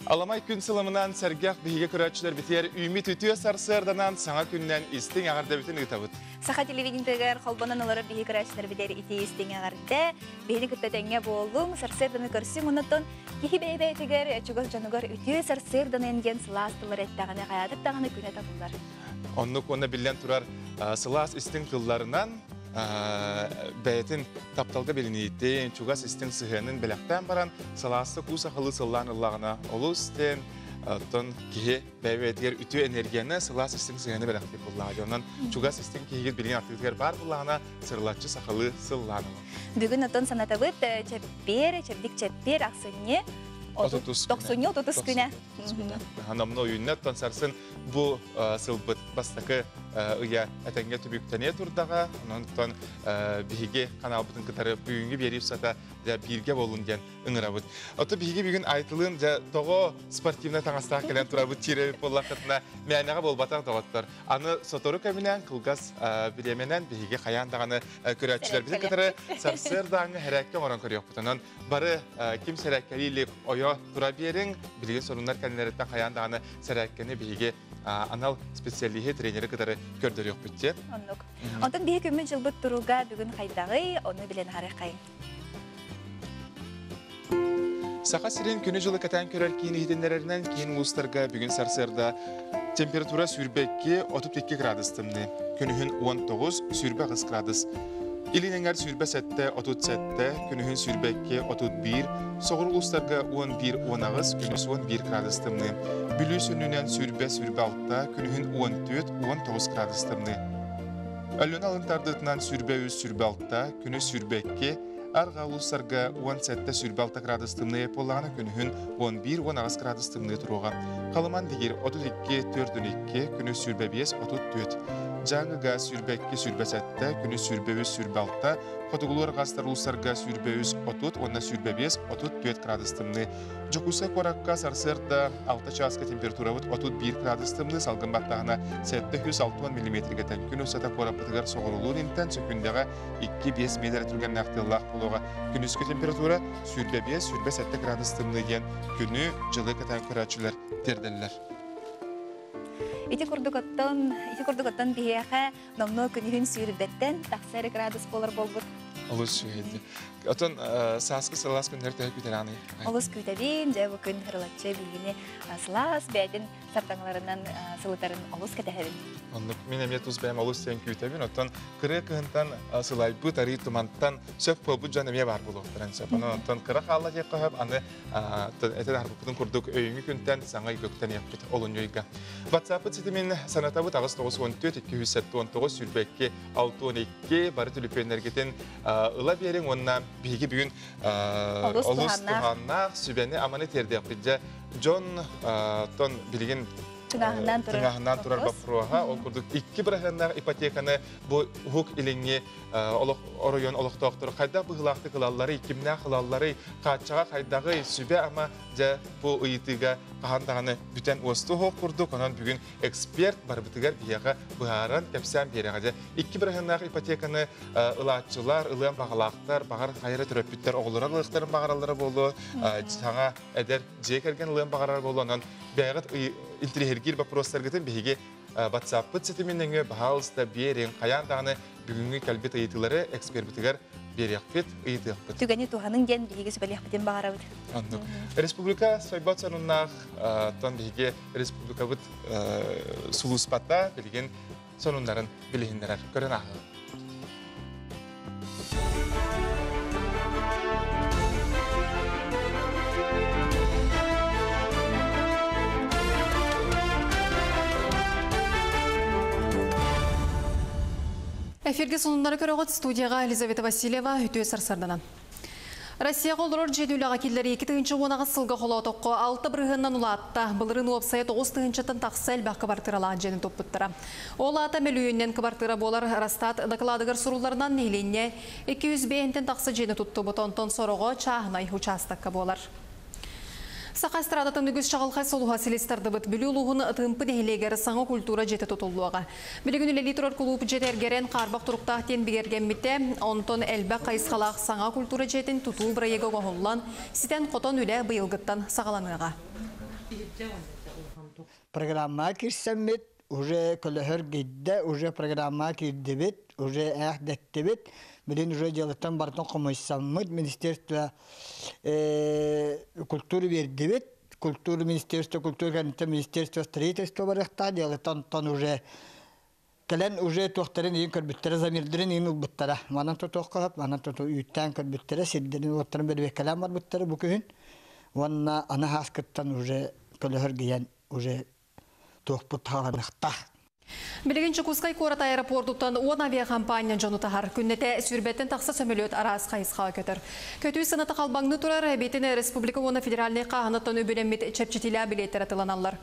Аламай күн сыламынан сэргэх биһиги көрөөччүлэрбитигэр үүммүт үтүө сарсыарданан саҥа күннэн истиҥ эҕэрдэбитин ыытабыт. Саха телевидениетыгар холбонон олорор биһиги көрөөччүлэрбитигэр ити истиҥ эҕэрдэ. Биһини кытта тэҥҥэ буоллуҥ, сарсыарданы көрсүҥ, оннуттан киһи бэйэ-бэйэтигэр, чугас дьонугар үтүө сарсыарданан диэн сылаас тыллар эттэҕинэ хайаатык даҕаны күнэ табыллар. Оннук уонна биллэн турар сылаас истиҥ тылларынан бэйэтин тапталга билиниитин, чугас истиҥ сыһыанын бэлэхтээн баран, сылаастык уу сахалыы сыллаан ыллаҕына олус диэн оттон киһи бэйэ-бэйэтигэр үтүө энергияны, сылаас истиҥ сыһыаны бэлэхтиир буоллаҕа. Дьэ, онон чугас истиҥ киһигит билигин аттыгытыгар баар буоллаҕына, сырылаччы сахалыы сыллаан ылын. Бүгүн оттон санатабыт чэппиэр, чэбдик чэппиэр, ахсынньы, тохсунньу отутус күнэ. Номно ойуунна оттон сарсын бу сылбыт бастакы ыйа этэҥҥэ түбүктэниэ турдаҕа. Онон биһиги каналбытын кытары бүгүҥҥү биэрии устата дьэ бииргэ буолун диэн ыҥырабыт. Ото биһиги бүгүн айтылыын дьэ тоҕо спортивнай таҥастаах кэлэн турабыт чирэбит буоллаххытына мээнэҕэ буолбатах доҕоттор. Аны сотору кэминэн кылгас бириэмэнэн биһиги хайаан даҕаны көрөөччүлэрбитин кытары сарсыардааҥҥы хэрээккэ оҥорон көрүөхпүт. Онон бары ким сэрээккэлии ойо тура биэриҥ, билигин сонуннар кэннилэриттэн хайаан даҕаны сэрээккэни биһиги анал специалиһи, тренери кытары көрдөрүөхпүт диэн. Оннук. Онтон биһи күммүт дьылбыт туруга бүгүн хайдаҕый, ону билэн аһарыаххайыҥ. Саха сирин күнү-дьылы кэтээн көрөр киин иһитиннэрэринэн киин улуустарга бүгүн сарсыарда температура 22-32 градус тымныы, күнүһүн 19-28 градус. Илин эҥэр 27-37, күнүһүн 22-31, соҕуруу улуустарга 11-18, күнүс 11 градус тымныы. Бүлүү сүнньүнэн 20-26, күнүһүн 14-19 градус тымныы. Өлүөнэ алын тардыытынан 23-26, күнүс 22, арҕаа улуустарга 17-26 градус тымныы буоллаҕына күнүһүн 11-18 градус тымныы туруоҕа. Халыман дигир 32-42, күнүс 25-34. Дьааҥыга 22-27, күнүс 23-26, хотугулуу арҕаастар улуустарга 23-30 уонна 25-34 градус тымныы. Дьокуускай куоракка сарсыарда 6 чааска температурабыт 31 градус тымныы, салгын баттааһына 760 миллиметргэ тэҥ. Күн устата куораппытыгар соҕурулуур интэн сөкүндэҕэ 2-5 миэтэрэ түргэннээх тыаллаах буолуоҕа. Күнүскү температура 25-27 градус тымныы диэн күнү, дьылы кэтээн көрөөччүлэр тиэрдэллэр. Ити курдук оттон, ити курдук оттон биһиэхэ номнуо күнүһүн сүүрбэттэн тахса эрэ градус буолар буолбут. Олус үһүйдэ. Отон сааскы сылаас күннэр төһө күүтэрээний? Олус күүтэбин, дьэ бу күн ырылаччы биһигини сылаас бэйэтин сартаҥаларынан сылытарын олус кэтэһэбин. Оннук мин эмиэ тус бэйэм олус диэн күүтэбин. Оттон кырыа кыһынтан сылайбыт, арыы тумантан сөп буолбут дьон эмиэ баар буолуохтарын сөп. Онон оттон кыра хаалла диэххэ сөп, аны этэн аһарбыппытын курдук өйүҥҥү күнтэн саҥа ыйга үктэниэхпит олунньу ыйга. WhatsApp ситимин санатабыт 894 279 22 62 бары түлүпүөннэргитин ыла биэриҥ уонна биһиги бүгүн олус туһааннаах сүбэни аманы тиэрдиэхпит дьэ дьон тон билигин тыҥааһыннаан турар боппуруоһа ол курдук икки бырыһыаннаах ипотеканы бу Уһук Илиҥҥи олох оройуон олохтоохторо хайдах быһыылаахтык ылалларый, кимнээх ылалларый, хааччаҕа хайдаҕый, сүбэ-ама дьэ бу ыйытыыга хаһан даҕаны бүтэн уостуо суох курдук, онон бүгүн эксперт барыбытыгар биһиэхэ быһааран, кэпсээн биэрэҕэ. Дьэ, икки бырыһыаннаах ипотеканы ылааччылар, ылыан баҕалаахтар, баҕар хайа эрэ төрөппүттэр оҕолоро ылыахтарын баҕараллара буолуо, саҥа эдэр дьиэ кэргэн ылыан баҕарар буолуо, онон бэйэҕит интириэһиргиир боппуруостаргытын биһиги WhatsApp-пыт ситимин нөҥүө баһаалыста биэриҥ, хайаан даҕаны бүгүҥҥү кэлбит ыйытыылары экспербитигэр биэриэхпит, ыйытыахпыт. Түгэни туһаныҥ диэн биһиги сүбэлиэхпитин баҕарабыт. Оннук. Республика сойбот сонуннаах, оттон биһиги республикабыт сулууспата билигин сонуннарын билиһиннэрэр. Көрөн ааһыҥ. Эфирге сонуннары көрөҕүт студияға Елизавета Васильева үтүө сарсарданан. Россияға олорор дьиэ үлэҕэ киллэрии 2010 сылга холоотоххо 6 бырыһыанынан улаатта. Былырыын уопсайа 9 тыһыынчаттан тахса элбэх кыбартыыралаах дьиэни туппуттара. Ол аата мөлүйүөнүнэн кыбартыыра буолар Росстат дакылаадыгар сурулларынан нэһилиэнньэ 205-тэн тахса дьиэни туттубут, онтон сороҕо чааһынай учаастакка буолар. Саха эстрадатын үгүс чаҕылхай сулуһа силис тардыбыт Бүлүү улууһун Тыымпы нэһилиэгэр саҥа культура дьиэтэ тутуллуоҕа. Билигин үлэлии турар кулууп дьиэтэ эргэрэн хаарбах туруктаах диэн бигэргэммитэ. Онтон элбэх хайысхалаах саҥа культура дьиэтин тутуу бырайыага оҥоһуллан, ситэн-хотон үлэ быйылгыттан саҕаланыаҕа. Программа кирсэммит, уже көлөһөр гидде, уже программа кирдибит, уже эх деттибит. Билин уже делаттан бартын комойсаммыт, министерство культуры бердибит. Культура министерство, культура министерство строительства барыхта, делаттан тон уже кэлэн уже туохтарын иин көрбүттэрэ, замирдерин иин ылбыттара. Манан тотуохха, манан тоту үүттään көрбүттэрэ, сирдерин уоттарын бэрбеккэлээн барбыттара бу күһүн. Уонна аны хааскыттан уже көлөһөр гиэн уже туохпут хааланыхта. Билигин Чукускай куорат аэропортуттан 10 авиакомпания дьону таһар. Күннэтэ сүүрбэттэн тахса сөмөлүөт араас хайысхаҕа көтөр. Көтүү сыаната халбаҥныы турар, эбиитин республика уонна федеральнай хааһынаттан үбүлэммит чэпчэтиилээх билиэттэр атыыланаллар.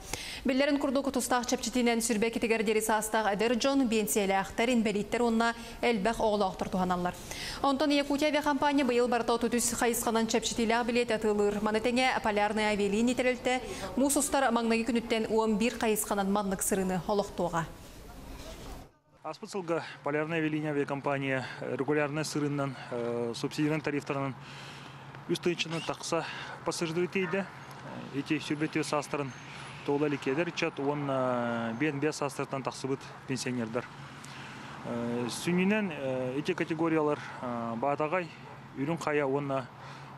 Биллэрин курдук, тустаах чэпчэтиинэн 22-гэр диэри саастаах эдэр дьон, биэнсийэлээхтэр, инбэлииттэр уонна элбэх оҕолоохтор туһаналлар. Онтон Якутия авиакомпания быйыл барыта 33 хайысханан чэпчэтиилээх билиэт атыылыыр. Маны тэҥэ Полярная авиалиния тэрилтэ муус устар маҥнайгы күнүттэн 11 хайысханан маннык сырыыны олохтуоҕа. Ааспыт сылга Полярная авиалиния авиакомпания регулярнай сырыынан субсидированный тарифтарынан 3 тыһыынчанан тахса пассажиры тиэйдэ. Ити 24 саастарын туола илик эдэр ыччат уонна 55 саастарыттан тахсыбыт пенсионердар. Сүнньүнэн ити категориялар Баатаҕай, Үрүҥ Хайа уонна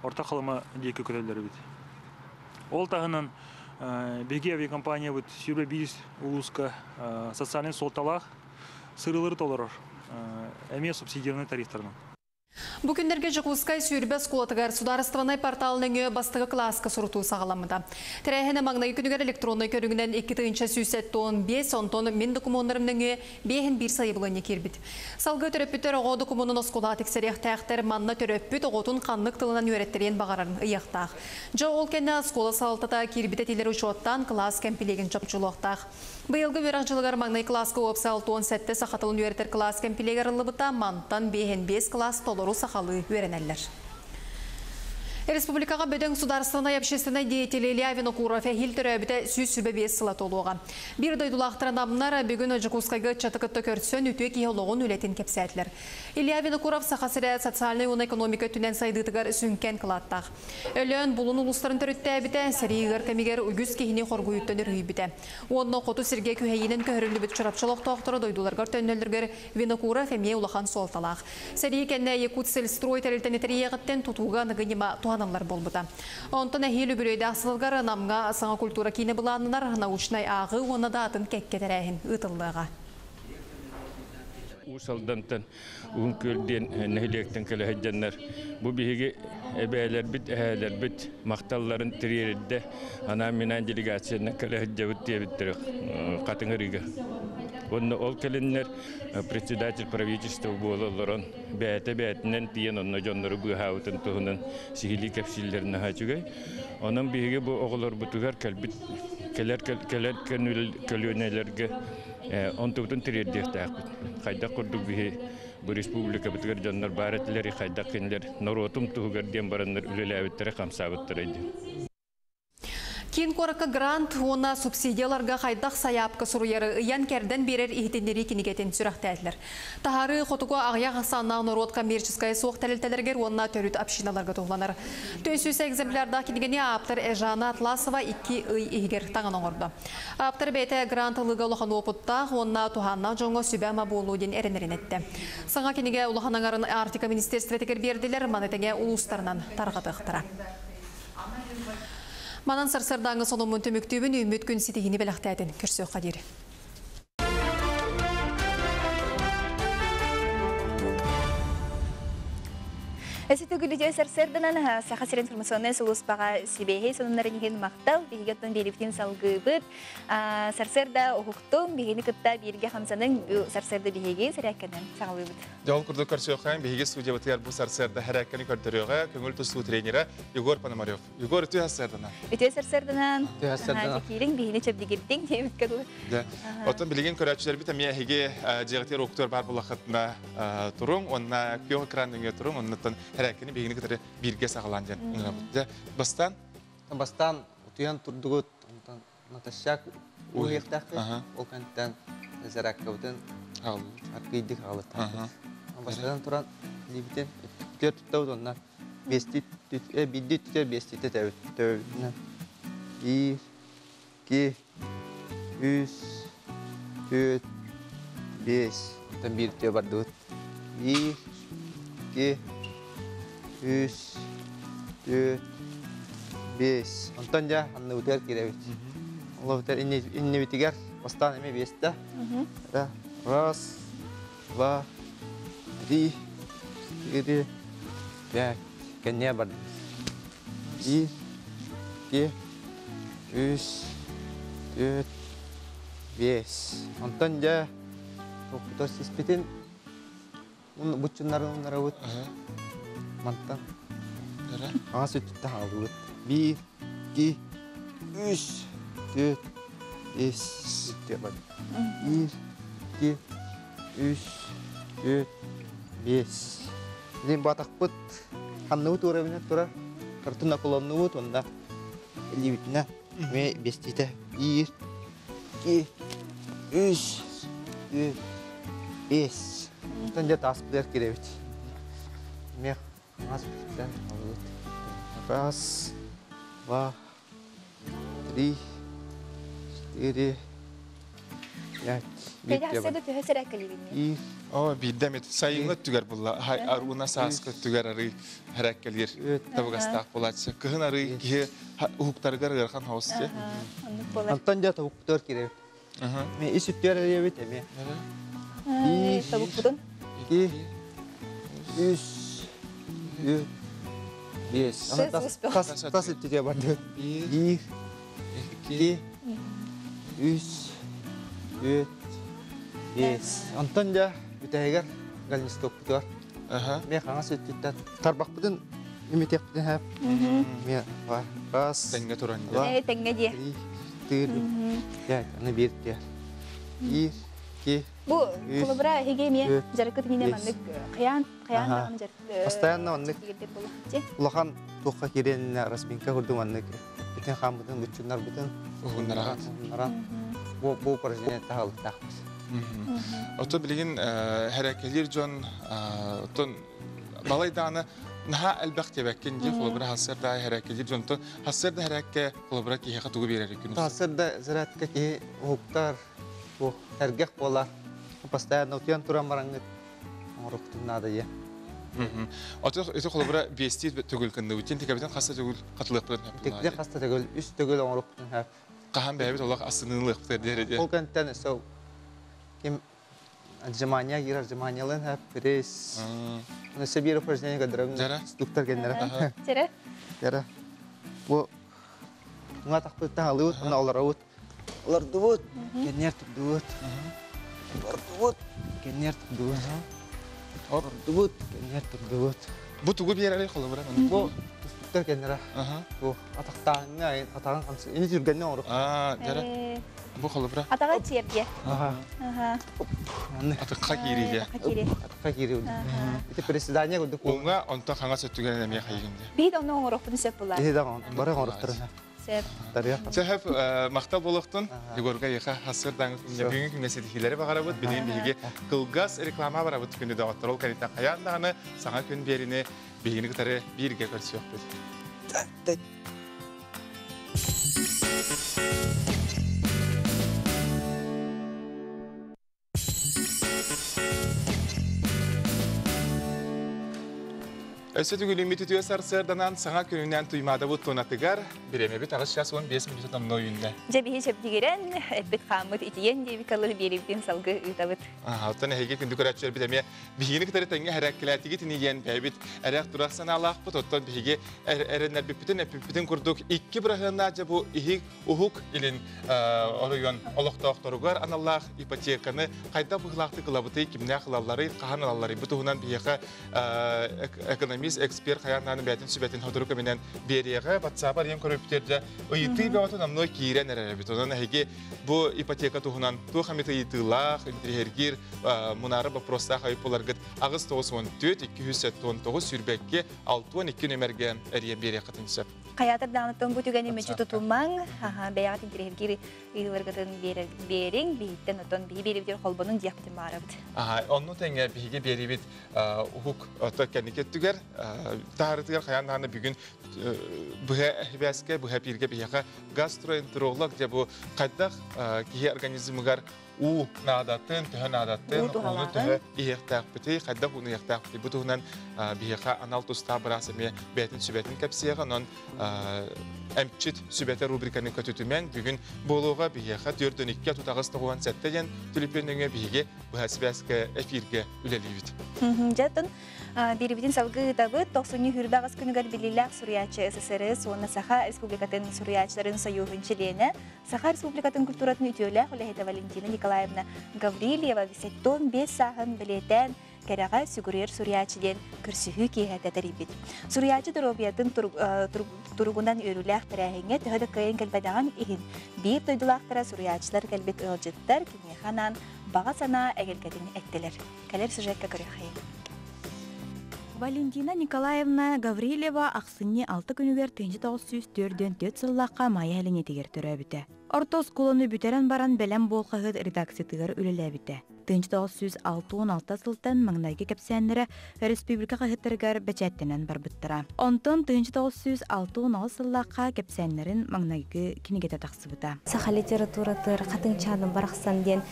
Орто Халыма диэки көтөллөр эбит. Ол таһынан биһиги авиакомпаниябыт 21 улууска социальнай суолталаах сырыылары толорор. Эмиэ субсидированный тарифтарынан. Бу күннэргэ Дьокуускай 20 оскуолатыгар судаарыстыбаннай портал нөҥүө бастакы кылааска сурутуу саҕаламмыта. Тэрээһин маҥнайгы күнүгэр электроннай көрүҥүнэн 2175, онтон Мин докумуоннарым нөҥүө 51 сайабылыанньа киирбит. Салгыы төрөппүттэр оҕо докумуонун оскуолаҕа тиксэриэхтээхтэр, манна төрөппүт оҕотун ханнык тылынан үөрэттэриэн баҕарарын ыйыахтаах. Дьэ ол кэннэ оскуола салалтата киирбит этиилэри учуоттаан кылаас кэмпилиэгин чопчулуохтаах. Быйылгы үөрэх дьылыгар маҥнай кылааска уопсай 67 саха тылын үөрэтэр кылаас кэмпилиэгэ арыллыбыта, мантан 55 кылаас толору сахалыы үөрэнэллэр. Республикаҕа бөдөҥ судаарыстыбаннай общественнай деятель Илья Винокуров эһиил төрөөбүтэ 125 сыла туолуоҕа. Биир дойдулаахтара намнар бүгүн Дьокуускайга ыччаты кытта көрсөн үтүө киһи олоҕун, үлэтин кэпсээтилэр. Илья Винокуров Саха сирэ социальнай уонна экономика өттүнэн сайдыытыгар сүҥкэн кылааттаах. Өлөөн, Булун улуустарын төрүттээбитэ, сэрии ыар кэмигэр үгүс киһини хоргуйууттан өрүһүйбүтэ. Уонна хоту сиргэ күһэйиинэн көһөрүллүбүт Чурапчы олохтоохторо дойдуларыгар төннөллөрүгэр Винокуров эмиэ улахан суолталаах. Сэрии кэннэ Якутсельстрой тэрилтэни тэрийиэҕиттэн тутууга аныгы ньыма туһаныллар буолбута. Онтон эһиил үбүлүөйдээх сылыгар Намҥа саҥа культура киинэ былааннанар, научнай ааҕыы уонна да атын кэккэ тэрээһин ыытыллыаҕа. Уус Алдантан Уһун Күөл диэн нэһилиэктэн кэлэ сылдьаннар бу биһиги эбээлэрбит, эһээлэрбит махталларын тириэрдэ анаан-минээн делегациянан кэлэ сылдьабыт диэбиттэрэ Хатыҥырыыга. Уонна ол кэлиннэр председатель правительства буола олорон бэйэтэ бэйэтинэн тиийэн онно дьоннору быыһаабытын туһунан сиһилии кэпсииллэрин наһаа үчүгэй. Онон биһиги бу оҕолорбутугар кэлбит кэлэр кэлэр көлүөнэлэргэ онтубутун тириэрдиэхтээхпит. Хайдах курдук биһи бу республикабытыгар дьоннор баар этилэр, хайдах кинилэр норуотум туһугар диэн бараннар үлэлээбиттэрэ, хамсаабыттара диэн. Киин куоракка грант уонна субсидияларга хайдах сайаапка суруйары ыйан-кэрдэн биэрэр иһитиннэрии кинигэтин сүрэхтээтилэр. Таһаарыы хотугу аҕыйах ахсааннаах норуот коммерческай суох тэрилтэлэригэр уонна төрүт общиналарга туһуланар. 400 экземплярдаах кинигэни ааптар Эжана Атласова 2 ый иһигэр таҥан оҥордо. Ааптар бэйэтэ грант ылыыга улахан уопуттаах уонна туһааннаах дьоҥҥо сүбэ-ама буолуо диэн эрэнэрин эттэ. Саҥа кинигэ улахан аҥарын Арктика министерствотыгар биэрдилэр, маны тэҥэ улуустарынан тарҕатыахтара. Манан сарсыардааҥҥы сонуммун түмүктүүбүн, үүммүт күн ситиһиини бэлэхтээтин, көрсүөххэ диэри. Өссө төгүл үтүө сарсыарданан. Саха сирин информационнай сулууспаҕа сибиэһэй сонуннарын иһин махтал. Биһиги оттон биэриибитин салгыыбыт. Сарсыарда уһуктуҥ, биһигини кытта бииргэ хамсаныҥ, сарсыарда биһиги сэрээккэнэн саҕалыыбыт. Дьэ, ол курдук көрсүөххэйиҥ, биһиги студиябытыгар бу сарсыарда сэрээккэни көрдөрүөҕэ көҥүл тустуу тренерэ Егор Пономарев. Егор, үтүө сарсыарданан. Үтүө сарсыарданан. Үтүө сарсыарданан. Киириҥ, биһигини чэбдигирдиҥ диэбиккэ дылы. Дьэ, оттон билигин көрөөччүлэрбит эмиэ эһиги дьиэҕитигэр уоттугар баар буоллаххытына туруҥ, уонна күөх экран нөҥүө туруҥ, оннуттан сэрээккэни биһигини кытары бииргэ саҕалаан диэн ыҥырабыт. Дьэ, бастаан Бастаан утуйан турдугут, онтон натощак ууһуйахтаахпыт. Ол кэнниттэн зарядкабытын аргыйдык аҕалыттаахпыт. Бастатан туран илиибитин өттүктүөр туттабыт уонна биэстии биирдии өттүгэр биэстиитэ төбөбүтүнэн. Биир, 2, 3, 4, 5. Онтон биир тыа бардыбыт. 1, 2, 3, 4, 5. Онтон дьэ анныбытыгар киирэбит. Олобутар иннибитигэр бастаан эмиэ биэстэ. Раз, два, три, четыре, пять. Кэнниэ бардыбыт. 1, 2, 3, 4, 5. Онтон дьэ тохтор сиспитин буччуннарын уннарабыт. Мантан аҥас өттүттэн хааллыбыт. 1, 2, 3, 4, 5. 1, 2, 3, 4, 5. Дин батахпыт ханныбыт уоробина турар. Картын наклоннубут онда илиибитинэ ме бестите. 1, 2, 3, 4, 5. Онтон дьэ тааспытыгар кирэбит. Мех мас бүтэн алыбыт. Раз, два, три, четыре, пять. Биир төһө сэрээккэлиибин? О, биирдэ эмит сайыҥҥы өттүгэр булла. Аруна сааскы өттүгэр арыы хэрээккэлиир табыгастаах буолааччы. Кыһын арыы киһи уһуктарыгар ыарахан хаус дии. Онтон дьэ тобуктугар киирэбит. Мен ис үттүгэр эрийэбит эмиэ. Биир, тобукпутун. 2, 3, 4, 5. Тас үттүтүгэр бардыбыт. 1, 2, 3, 4, 5. Онтон дьэ бүтэһигэр голеностоппутугар. Мен хаҥас өттүттэн тарбахпытын имитиэхпитин хэп. Мен раз. Тэҥҥэ туран. Тэҥҥэ дии. Три, четыре, пять. Аны биир тиэр. Биир, икки, Бу холобура эһиги эмиэ дьарыккыт иннинэ маннык хайаан хайаан даҕаны дьарык Постоянно маннык улахан туохха киирэн разминка курдук маннык бүтүн хааммытын буччуннарбытын уһуннаран бу бу упражнение таһалыктаахпыт. Оттон билигин хэрэкэлиир дьон оттон балай даҕаны наһаа элбэх диэбэккин дии холобура хассыарда хэрэкэлиир дьонтон хассыарда хэрэккэ холобура киһиэхэ тугу биэрэр күнүс Хассыарда зарядка киһи уһуктар туох сэргэх буолар постоянно утуйан туран бараҥҥыт оҥоруохпутун наада дии. Ото ити холобура биэстии төгүл кынныбытын тикэбитин хаста төгүл хатылыахпытын Тикти хаста төгүл үс төгүл оҥоруохпутун сөп. Хаһан бэйэбит олох астыныылыахпыт диэри. Ол кэнтэн өссө ким отжимания киирэр отжиманиялыын сөп пресс. Өссө биир упражнение көрдөрөбүн. Инструктор кэннэрэ. Дьэрэ. Дьэрэ. Бу уҥа тахпыттан алыбыт, уонна олоробут. Олордубут, кэнниэр турдубут. Олордубут, кэнниэр турдубут. Олордубут, кэнниэр турдубут. Бу тугу биэрэрий холобура? Бу инструктор кэннэрэ. Бу атахтааҥҥа атаҕын хамсы. Ини түргэннэ оҥорук. Аа, дьэрэ. Бу холобура. Атаҕа чиэрдиэ. Атахха киириигэ. Атахха киирии. Ити приседание курдук. Уҥа онтон хаҥас өттүгэр эмиэ хайыгын дии. Биир онно оҥоруохпун сөп булар. Биир да бары оҥоруохтарын. Сөп. Сөп махтал буолуохтун. Егорга эйиэхэ хассыырдааҥы бүгүҥҥү күҥҥэ ситиһиилэри баҕарабыт. Билигин биһиги кылгас реклама барабыт күнү доҕоттор. Ол кэнниттэн хайаан даҕаны саҥа күн биэриини биһигини кытары бииргэ көрсүөхпүт. Өссө түгүлүммүт үтүө сарсыарданан саҥа күнүнэн Туймаадабыт туонатыгар бириэмэбит аҕыс час 15 мүнүүтэ номнуо үүннэ. Дьэ биһи чэбдигирэн, эппит хааммыт итийэн диэбит кылы биэрибитин салгы ыытабыт. Оттон эһиги күндү көрөөччүлэрбит эмиэ биһигини кытары тэҥҥэ хэрээккилээтигит ини бэйэбит эрэх турах санаалаахпыт. Оттон биһиги эрэннэрбиппитин, эппиппитин курдук икки бырахыаннаах дьэ бу иһи Уһук Илин оройуон олохтоохторугар аналлаах ипотеканы хайдах быһыылаахтык ылабытый, кимнээх ылалларый, хаһан ылалларый бу туһунан биһиэхэ экономист, эксперт хайаан бэйэтин сүбэтин сотору кэминэн биэриэҕэ. WhatsApp арыйан көрөппүтэр ыйытыы бөҕөтө номнуо киирэн эрэр эбит. Онон эһиги бу ипотека туһунан туох эмит ыйытыылаах, интириэһиргиир мунаары боппуруостаах айып буларгыт 8 94 279 22 62 нүмергэ эрийэн биэриэххитин сөп. Хаятыр даҕаныттан бу түгэни мүчү тутумаҥ, бэйэҕит интириэһиргиир ыйыыларгытын биэриҥ, биһиттэн отон биһи биэрибитигэр холбонуҥ диэхпитин баҕарабыт. Онну тэҥэ биһиги биэрибит уһук ото кэнники өттүгэр таһарытыгар хайаан даҕаны бүгүн быһа эһибээскэ, быһа пииргэ биһиэхэ гастроэнтеролог дьэ бу хайдах киһи организмыгар уу наадатын, төһө наадатын, ууну төһө иһиэхтээхпитий, хайдах ууну иһиэхтээхпитий бу туһунан биһиэхэ анал тустаах быраас эмиэ бэйэтин сүбэтин кэпсиэҕэ. Онон эмчит сүбэтэ рубриканы көтүтүмэн бүгүн буолуоҕа биһиэхэ 4 2 38 97 диэн түлүпүөн нөҥүө биһиги быһа сибээскэ эфиргэ үлэлиибит. Дьэ, Биирибитин салгыы ыытабыт. Тохсунньу 28 күнүгэр биллиилээх суруйааччы СССР уонна Саха Республикатын суруйааччыларын сойууһун чилиэнэ, Саха Республикатын культуратын үтүөлээх үлэһитэ Валентина Николаевна Гаврильева 75 сааһын бэлиэтээн кэрэҕэ сүгүрүйэр суруйааччы диэн көрсүһүү киэһэтэ тэрийбит. Суруйааччы доруобуйатын туругунан үөрүүлээх тэрээһиҥҥэ төһө да кыайан кэлбэтэҕин иһин биир дойдулаахтара суруйааччылар кэлбит ыалдьыттар киниэхэ анаан баҕа санаа эгэлгэтин эттилэр. Кэлэр сюжекка көрүөххэйиҥ. Валентина Николаевна Гаврильева ахсынньы 6 күнүгэр 1944 сыллаахха Майа Хэлиҥэтигэр төрөөбүтэ. Орто оскуоланы бүтэрэн баран Бэлэм буол хаһыат редакциятыгар үлэлээбитэ. 1966 сылтан маҥнайгы кэпсээннэрэ республика хаһыаттарыгар бэчээттэнэн барбыттара. Онтон 1969 сыллаахха кэпсээннэрин маҥнайгы кинигэтэ тахсыбыта. Саха литературатыгар Хатыҥчааным барахсан диэн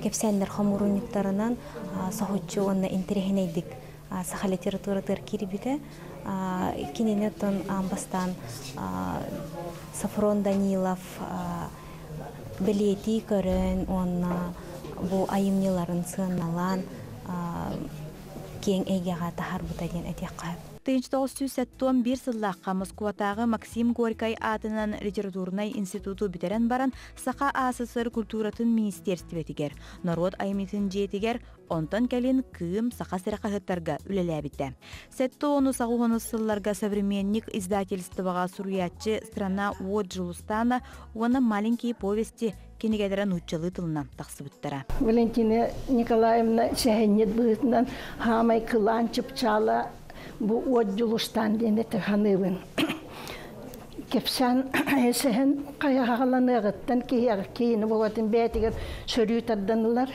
кэпсээннэр хомуурунньуктарынан соһуччу уонна интэриэһинэйдик саха литературатыгар киирбитэ. Кинини оттон аан бастаан Софрон Данилов бэлиэтии көрөн уонна бу айымньыларын сыаналаан киэҥ эйгэҕэ таһаарбыта диэн этиэххэ сөп. 1971 сыллаахха Москватааҕы Максим Горькай аатынан литературнай институту бүтэрэн баран Саха АССР культуратын министиэристибэтигэр, норуот айымньытын дьиэтигэр, онтон кэлин Кыым, Саха сирэ хаһыаттарга үлэлээбитэ. 79 сылларга «Современник» издательствоҕа суруйааччы «Страна от Дьулустана» уонна «Маленькие повести» кинигэлэрэ нууччалыы тылынан тахсыбыттара. Валентина Николаевна сэһэнньит быһыытынан хаамай кылаан чыпчаала бу Уот Дьулустаан диэн этэ саныыбын. Кэпсээн сэһэн хайаҕаланыаҕыттан киһиэхэ киини буолатын бэйэтигэр сөрүү тардан ылар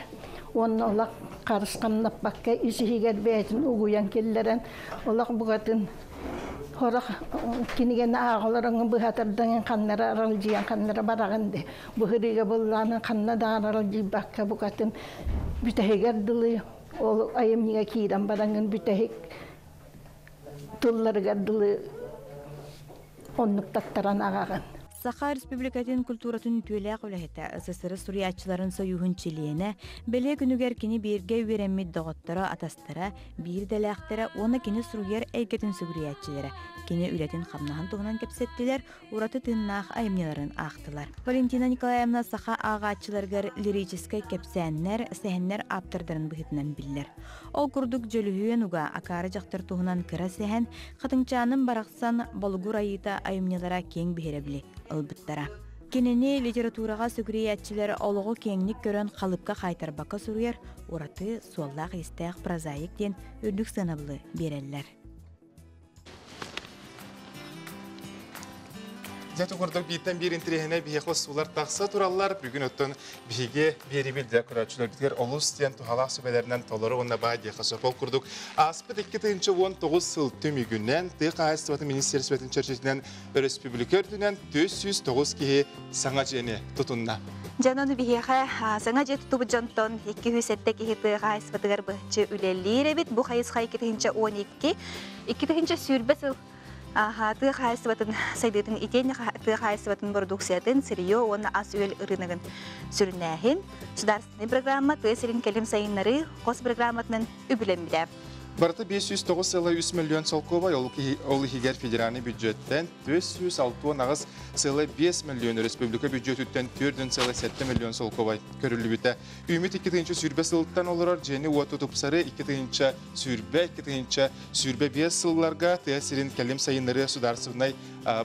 уонна олох харысханнаппакка ис иһигэр бэйэтин угуйан киллэрэн олох букатын хорох кинигэни ааҕаларыҥ быһа тардаҥын ханнара аралдьыйан ханнара бараҕын де быһырыыга быллаанын ханна да аралдьыйбакка букатын бүтэһигэр дылы ол айымньыга киирэн бараҥын бүтэһик тылларыгар дылы оннук таттаран аҕаҕын. Саха Республикатын культуратын үтүөлээх үлэһитэ, СССР суруйааччыларын сойууһун чилиэнэ, бэлиэ күнүгэр кини бииргэ үөрэммит доҕотторо, атастара, биир идэлээхтэрэ уонна кини суруйар эйгэтин сүгүрүйээччилэрэ кини үлэтин-хамнаһын туһунан кэпсэттилэр, ураты тыыннаах айымньыларын аахтылар. Валентина Николаевна саха ааҕааччыларыгар лирическэй кэпсээннэр, сэһэннэр ааптардарын быһыытынан биллэр. Ол курдук Дьөлүһүөн уга, Акаары дьахтар туһунан кыра сэһэн, Хатыҥчааным барахсан, Болугур айыыта айымньылара киэҥ биһирэбили ылбыттара. Кинини литератураҕа сүгүрүйээччилэр олоҕу киэҥник көрөн халыпка хаайтарбакка суруйар ураты суоллаах-иистээх прозаик диэн үрдүк сыанабылы биэрэллэр. Дьэ курдук бииртэн биир интэриэһинэй биһиэхэ устуулар тахса тураллар. Бүгүн оттон биһиги биэрибит дьэ көрөөччүлэрбитигэр олус диэн туһалаах сүбэлэринэн толору уонна баай диэххэ сөп. Ол курдук ааспыт 2019 сыл түмүгүнэн тыа хаһаайыстыбатын министиэристибэтин чэрчитинэн өрөспүүбүлүкэ үрдүнэн 409 киһи саҥа дьиэни тутунна. Дьон ону биһиэхэ саҥа дьиэ тутубут дьонтон 207 киһи тыа хаһаайыстыбатыгар быһаччы үлэлиир эбит. Бу хайысха 2012 2020 сыл тыа хаһаайыстыбатын сайдыытын итиэннэ тыа хаһаайыстыбатын бородууксуйатын сырье уонна ас-үөл ырыынагын сүрүннээһин судаарыстыбаннай программа тыа сирин кэлим сайыннарыы хос программатынан үбүлэммитэ. Барыта 509 сыла 3 миллион солкуобай, ол иһигэр федеральный бюджеттен 468 сыла 5 миллион республика бюджетүттэн 4,7 миллион солкуобай көрүллүбүтэ. Үүмүт 2020 сылтан олорор дьиэни уоту тупсары 2020 2025 сылларга тыа сирин кэлим сайыннарыы судаарыстыбаннай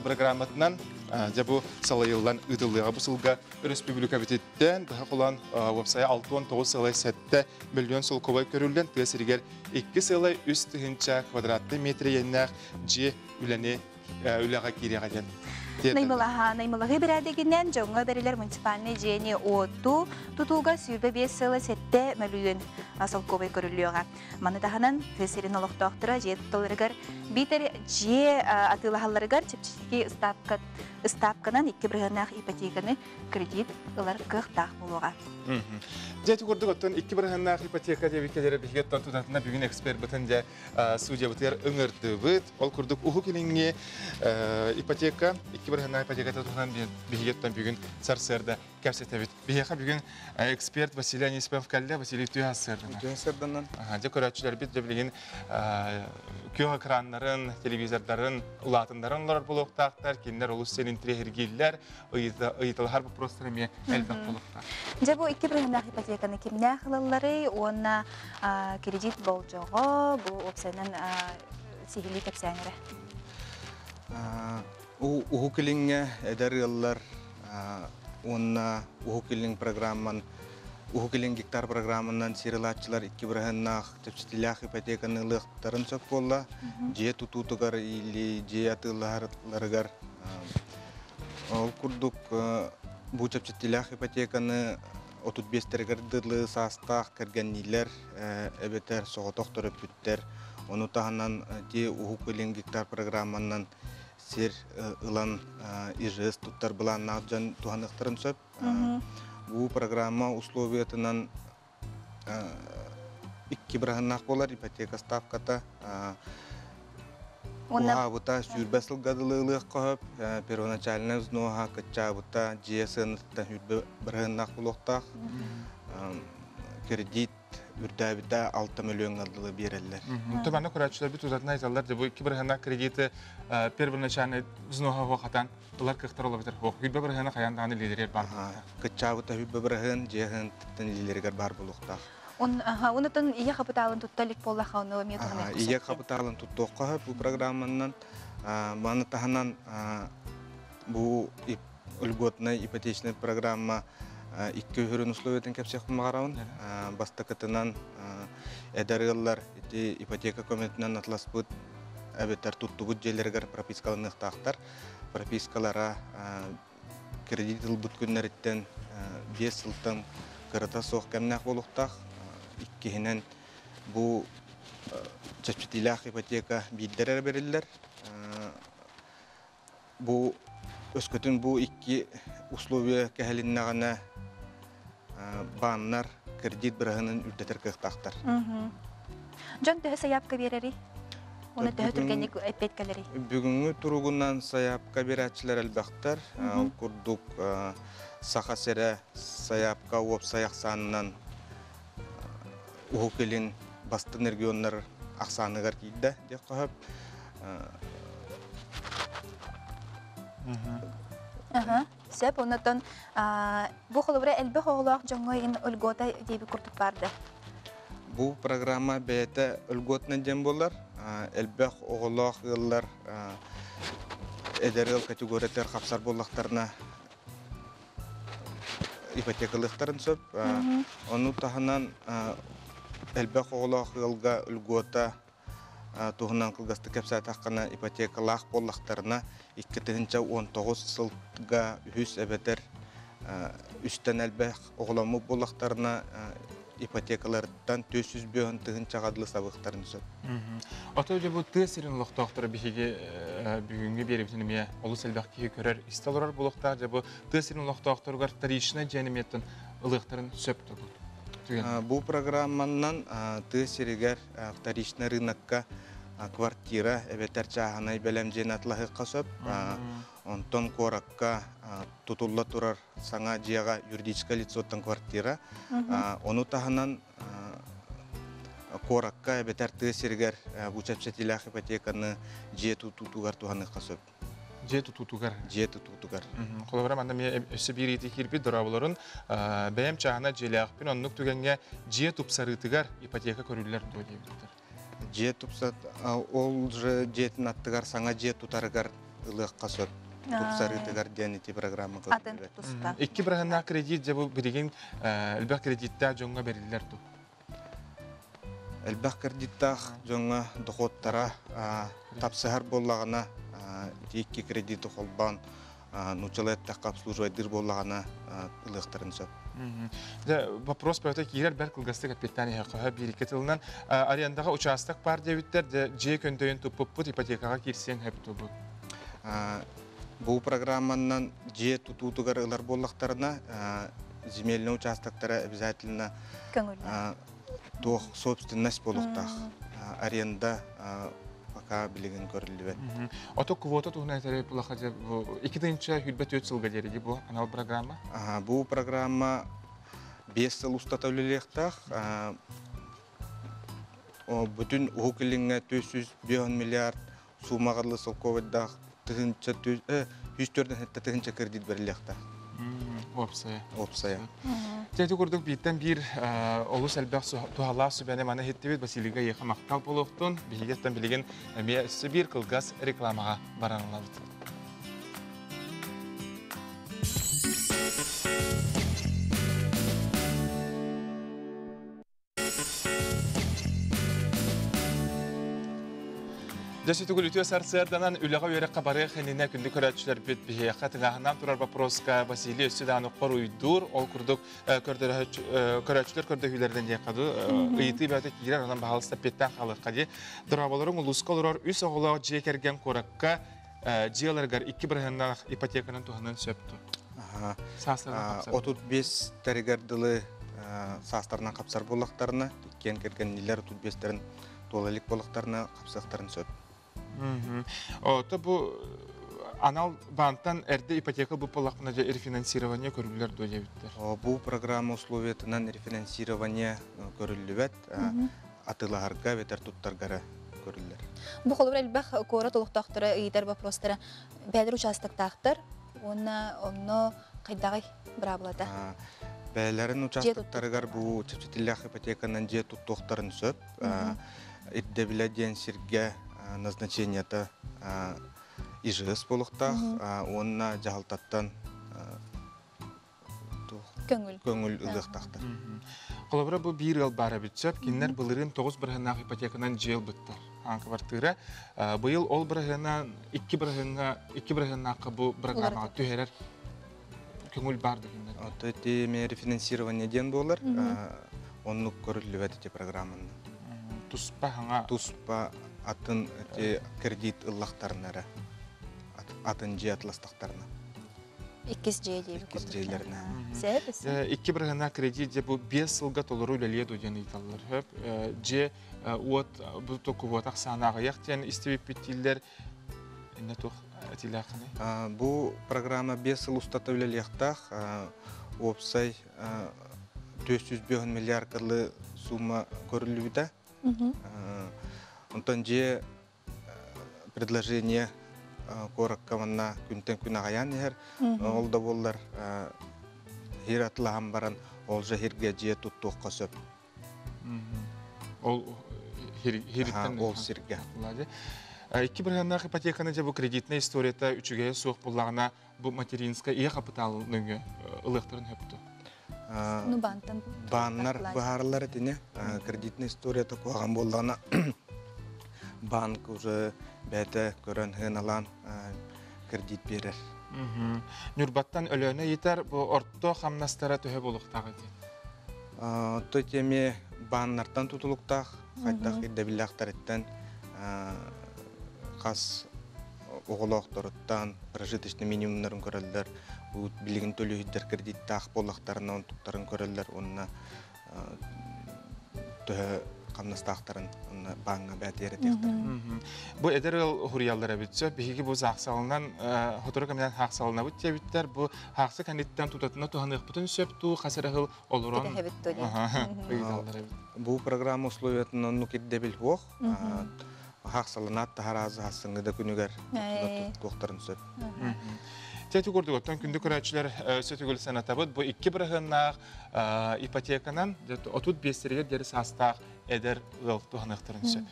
программатынан дьэ бу салайыллан ыытыллыаҕа. Бу сылга өрөспүүбүлүкэбититтэн быһа холоон уопсайа 69 сылай 7 миллион солкуобай көрүллэн тыа сиригэр 2 сылай 3 тыһыынча квадратный метр иэннээх дьиэ үлэни үлэҕэ киириэҕэ диэн. Наймылаһа, наймылаһыы бэрээдэгинэн дьоҥҥо бэрилэр муниципальнай дьиэни уоту тутууга 25 сыла 7 мөлүйүөн солкуобай көрүллүөҕэ. Маны таһынан тыа сирин олохтоохторо дьиэ тутталларыгар биитэр дьиэ атыылаһалларыгар чэпчэки ыстаапканан 2 бырыһыаннаах ипотеканы кредит ылар кыахтаах буолуоҕа. Дьэ ити курдук оттон 2 бырыһыаннаах ипотека диэбиккэлэрэ биһиги оттон тутатына бүгүн экспербытын дьэ судьябытыгар ыҥырдыбыт. Ол курдук Уһук Илиҥҥи ипотека, 2 бырыһыаннаах ипотеката туһунан биһиги оттон бүгүн сарсыарда кэпсэтэбит. Биһиэхэ бүгүн эксперт Василий Анисимов кэллэ. Василий үтүө сарсыарданан. Үтүө сарсыарданан. Дьэ көрөөччүлэрбит дьэ билигин күөх экраннарын, телевизордарын улаатыннаран олорор буолуохтаахтар. Кинилэр олус сен интириэһиргииллэр, ыйыталаһар вопростар эмиэ элбэх буолуохтаах. Дьэ бу 2 бырыһыаннаах ипотеканы кимнээх ылалларый уонна кредит болдьоҕо бу уопсайынан сиһилии кэпсээн эрэ. Уһук Илиҥҥэ эдэр ыаллар уонна Уһук Илин программан Уһук Илин гектар программанан сир ылааччылар 2 бырыһыаннаах чэпчэтиилээх ипотеканы ылыахтарын сөп буолла. Дьиэ тутуутугар или дьиэ атыылаһарыгар ол курдук бу чэпчэтиилээх ипотеканы 35-тэригэр дылы саастаах кэргэнниилэр эбэтэр соҕотох төрөппүттэр ону таһынан ити Уһук Илин гектар программанан сир ылан ИЖС туттар былааннаах дьон туһаныахтарын сөп. Бу программа условиятынан 2 бырыһыаннаах буолар ипотека ставката уһаабыта 20 сылга дылы ылыахха сөп. Первоначальный взноһа кыччаабыта дьиэ сыанатыттан 20 бырыһыаннаах буолуохтаах. Кредит үрдээбитэ 6 миллионга дылы биэрэллэр. Туманна көрөөччүлэрбит узатына айталлар бу 2 бырыһыаннаах кредиты первоначальный взноһа хатан ылар кыахтар олобутар хоох. 20 бырыһыана хайаан даҕаны илиилэригэр баар буолуохтаах. Кыччаабыта 20 бырыһыан дьиэһин илиилэригэр баар буолуохтаах. Онутун ийэ хапытаалын тутта илик буоллаха ону эмиэ туһаныахха Ийэ хапытаалын туттуохха бу программанан маны таһынан бу льготная ипотечная программа 2 үрүн условиятын кэпсиэхпин баҕарабын. Бастакытынан эдэр ыаллар ити ипотека көмөтүнэн атласпыт эбэтэр туттубут дьиэлэригэр пропискаланыахтаахтар. Пропискалара кредит ылбыт күннэриттэн 5 сылтан кырата суох кэмнээх буолуохтаах. Иккиһинэн бу чэпчэтиилээх ипотека биирдэр эрэ бэриллэр. Бу өскөтүн бу 2 условия кэһилиннэҕинэ бааннар кредит быраһынын үрдэтэр кыахтаахтар. Дьон төһө сайаапка биэрэрий? Уну төһө түргэнник эппиэт кэлэрий? Бүгүҥҥү туругунан сайаапка биэрээччилэр элбэхтэр. Ол курдук Саха сирэ сайаапка уопсай ахсаанынан Уһук Илин бастыҥ регионнар ахсааныгар киирдэ диэххэ сөп. Сөп, оннотон бу холобура элбэх оҕолоох дьоҥҥо ин льгота диэби курдук барды. Бу программа бэйэтэ льготнай диэн буолар. Элбэх оҕолоох ыаллар эдэр ыал категориятыгар хапсар буоллахтарына ипотекалыахтарын сөп. Ону таһынан элбэх оҕолоох ыалга льгота туһунан кылгастык кэпсээтэххинэ, ипотекалаах буоллахтарына 2019 сылга үһүс эбэтэр үстэн элбэх оҕоломмут буоллахтарына ипотекаларыттан 405 тыһыынчаҕа дылы сабыахтарын сөп. Ото дьэ бу тыа сирин олохтоохторо биһиги бүгүҥҥү биэрэбитин эмиэ олус элбэх киһи көрөр, истэ олорор буолуохтаах. Дьэ бу тыа сирин олохтоохторугар вторичнай дьиэни эмиэттэн ылыахтарын сөп дуо? Бу программанан тыа сиригэр вторичный рынокка квартира эбэтэр чааһынай бэлэм дьиэни атлаһыахха сөп. Онтон куоракка тутулла турар саҥа дьиэҕэ юридическое лицоттан квартира. Ону таһынан куоракка эбэтэр тыа сиригэр бу чэпчэтиилээх ипотеканы дьиэ тутуутугар туһаныахха сөп. Дьиэ тутуутугар? Дьиэ тутуутугар. Холобура, манна эмиэ өссө биир ыйытыы киирбит дорооболорун. Бэйэм чааһына дьиэлээхпин, оннук түгэҥҥэ дьиэ тупсарыытыгар ипотека көрүллэр дуо диэбиттэр. Дьиэ тупсат, ол же дьиэтин аттыгар саҥа дьиэ тутарыгар ылыахха сөп. Тупсарыытыгар диэн ити программа көрүллүбэт. 2 бырыһыаннаах кредит дьэ бу билигин элбэх кредиттээх дьоҥҥо бэриллэр дуу? Элбэх кредиттаах дьоҥҥо доходтара тапсыһар буоллаҕына Ити икки кредити холбоон нууччалыы эттэххэ обслуживайдыыр буоллаҕына ылыахтарын сөп. Дьэ, вопрос бөҕөтө киирэр бэрт кылгастык эппиэттээн иһэххэ биир-икки тылынан. Арендаҕа учаастак баар диэбиттэр, дьэ, дьиэ көндөйүн туппуппут ипотекаҕа киирсиэн сөп дуо? Бу программанан дьиэ тутуутугар ылар буоллахтарына, земельный участоктара обязательно туох собственность буолуохтаах. Аренда пока билигин көрүллүбэт. Ото квота туһунан этэрэ булаха дьэ бу 2024 сылга диэри бу анал программа? Бу программа 5 сыл устата үлэлиэхтээх. Бүтүн Уһук Илиҥҥэ 405 миллиард суумаҕырлы солкуобайдаах тыһыынча 147 тыһыынча кредит бэриллиэхтээх. Уопсайа. Уопсайа. Дьэ ити курдук бииртэн биир олус элбэх туһалаах сүбэни маны иһиттибит. Василийга эйиэхэ махтал буолуохтун. Биһигиттэн билигин эмиэ өссө биир кылгас рекламаҕа баран ылабыт. Дьэ сүтүгүл үтүө сарсыарданан үлэҕэ үөрэххэ барыах иннинэ күндү көрөөччүлэрбит биһиэхэ тыҥааһыннаан турар боппуруоска Василий өссө даҕаны хоруйдуур. Ол курдук көрөөччүлэр көрдөһүүлэринэн диэххэ дуу ыйытыы бэйэтэ киирэр, онон баһаалыста эппиэттээн хаалыахха дии. Дорооболоруҥ улууска олорор үс оҕолоох дьиэ кэргэн куоракка дьиэлэригэр 2 бырыһыаннаах ипотеканан туһаныан сөп дуо? Саастарынан хапсар. 35-тэригэр дылы саастарынан хапсар буоллахтарына, иккиэн кэргэннилэр 35-тэрин туола илик буоллахтарына хапсыахтарын сөп. Ото бу анал баантан эрдэ ипотека ылбыт буоллахпына дьэ рефинансирование көрүллэр дуо диэбиттэр. Бу программа условиятынан рефинансирование көрүллүбэт, атыылаһарга эбэтэр туттарга көрүллэр. Бу холобур элбэх куорат олохтоохторо ыйытар вопростара бэйэлэр участоктаахтар уонна онно хайдаҕый быраабылата? Бэйэлэрин участоктарыгар бу чэпчэтиллээх ипотеканан дьиэ туттуохтарын сөп. Ирдэбилэ диэн сиргэ назначениета ИЖС буолуохтаах уонна дьаһалтаттан көҥүл көҥүл ылыахтаахтар. Холобура бу биир ыал баар эбит сөп. Кинилэр былырыын 9 бырыһыаннаах ипотеканан дьиэ ылбыттар. Аан квартира. Быйыл ол бырыһыана 2 бырыһыаҥҥа 2 бырыһыаннаахха бу программаҕа түһэрэр көҥүл баар дегеннер. Ото ити рефинансирование диэн буолар. Оннук көрүллүбэт ити программаны. Туспа хаҥа. Туспа атын ити кредит ыллахтарына атын дьиэ атыластахтарына. Иккис дьиэ диэбит. Иккис дьиэлэринэ. Сөп. 2 бырыһыаннаах кредит дьэ бу 5 сылга толору үлэлиэ дуо диэн ыйыталлар. Хөп. Дьиэ уот бу токубуот ахсаана аҕыйах диэн истибиппит дииллэр. Инне туох этиилээххиний? Бу программа 5 сыл устата үлэлиэхтээх. Уопсай 405 миллиард кылы сумма көрүллүбүтэ. Онтон дьиэ предложение куоракка манна күнтэн күн аҕыйаан иһэр. Ол да буоллар хир атылаһан баран ол же хирге дьиэ туттуохха сөп. Ол хириттен ол сирге. 2 бырыһыаннаах ипотеканы дьэ бу кредитная историята үчүгэйэ суох буллаҕына бу материнская ийэ капитал нөҥүө ылыахтарын сөп дуо? Ну баантан Бааннар быһаараллар этини. Кредитная историята куһаҕан буоллаҕына банк уже бэйэтэ көрөн сыаналаан кредит биэрэр. Ньурбаттан Өлөөнө ыйытар бу орто хамнастара төһө буолуохтаах эти? То теми бааннартан тутулуктаах, хайдах ирдэбиллээхтэриттэн хас оҕолоохторуттан прожиточный минимумнарын көрөллөр, билигин төлүүһүттэр кредиттаах буоллахтарына онтуктарын көрөллөр уонна төһө хамнастаахтарын онно бааҥҥа бээтиэр этиэхтэр. Бу эдэр ыал хуруйаллар эбит сөп. Биһиги бу саахсалынан хотору кэминэн хаахсалынабыт диэбиттэр. Бу хаахса кэнниттэн тутатына туһаныахпытын сөп туу хас эрэ сыл олорон ыйыталлар эбит. Бу программа условиятын оннук ирдэбил суох. Хаахсаланаат таһараазы хассыҥҥы да күнүгэр туохтарын сөп. Тети курдук оттон күндү көрөөччүлэр сөтүгүл санатабыт бу 2 бырыһыаннаах ипотеканан 35-тэригэр диэри саастаах эдэр ыал туһаныахтарын сөп.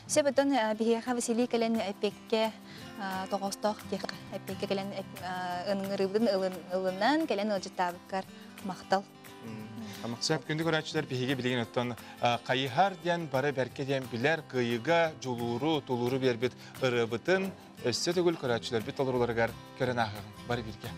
Сөп оттон биһиэхэ Василий кэлэн эппекке тоҕостоох диэххэ эппекке кэлэн ыҥырыыбын ылынан кэлэн ыалдьыттаабыккар махтал. Сөп күндү көрөөччүлэр биһиги билигин оттон хайыһар диэн бары бэркэ диэн билэр кыайыыга дьулууру, тулууру биэрбит ырыабытын өссө төгүл көрөөччүлэрбит толорууларыгар көрөн ааһыаҕыҥ. Бары бииргэ.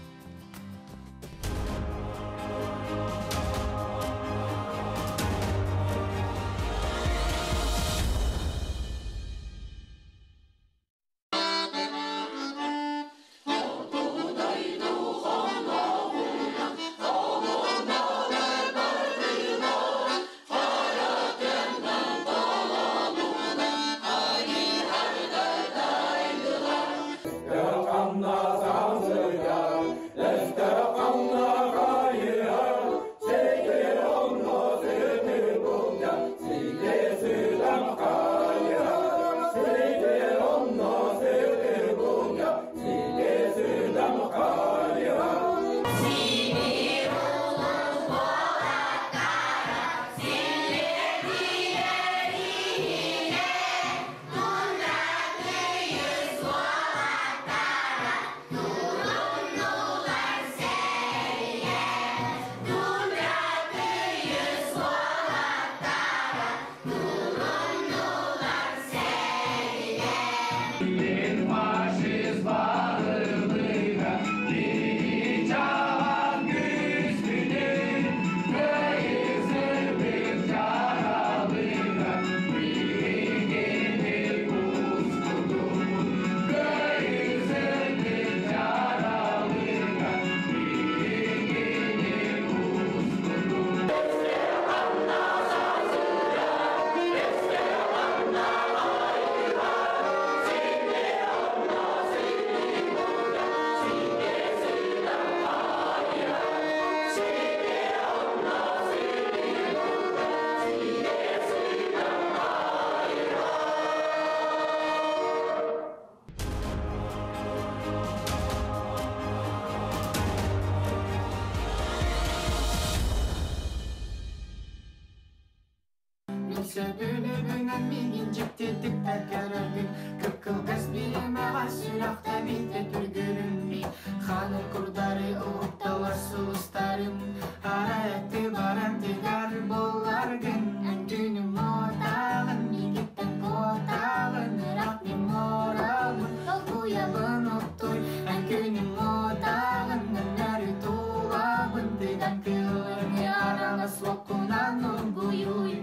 Сөбүлүбүнэн миигин дьиктитик да көрөргүн Кып-кылгас бириэмэҕэ сүрэхтэ биирдэ түргүрүн Ханым курдары уһукталар сулустарым Арай эти баран тыгар буолларгын Күнүм уотаҕын миигиттэн куотаҕын Ыраах мин муорабын долгуйабын оттуй Эн күнүм уотаҕын өннөрү тулабын Тыган кыылыҥы араҥас уоккунан оргуйуй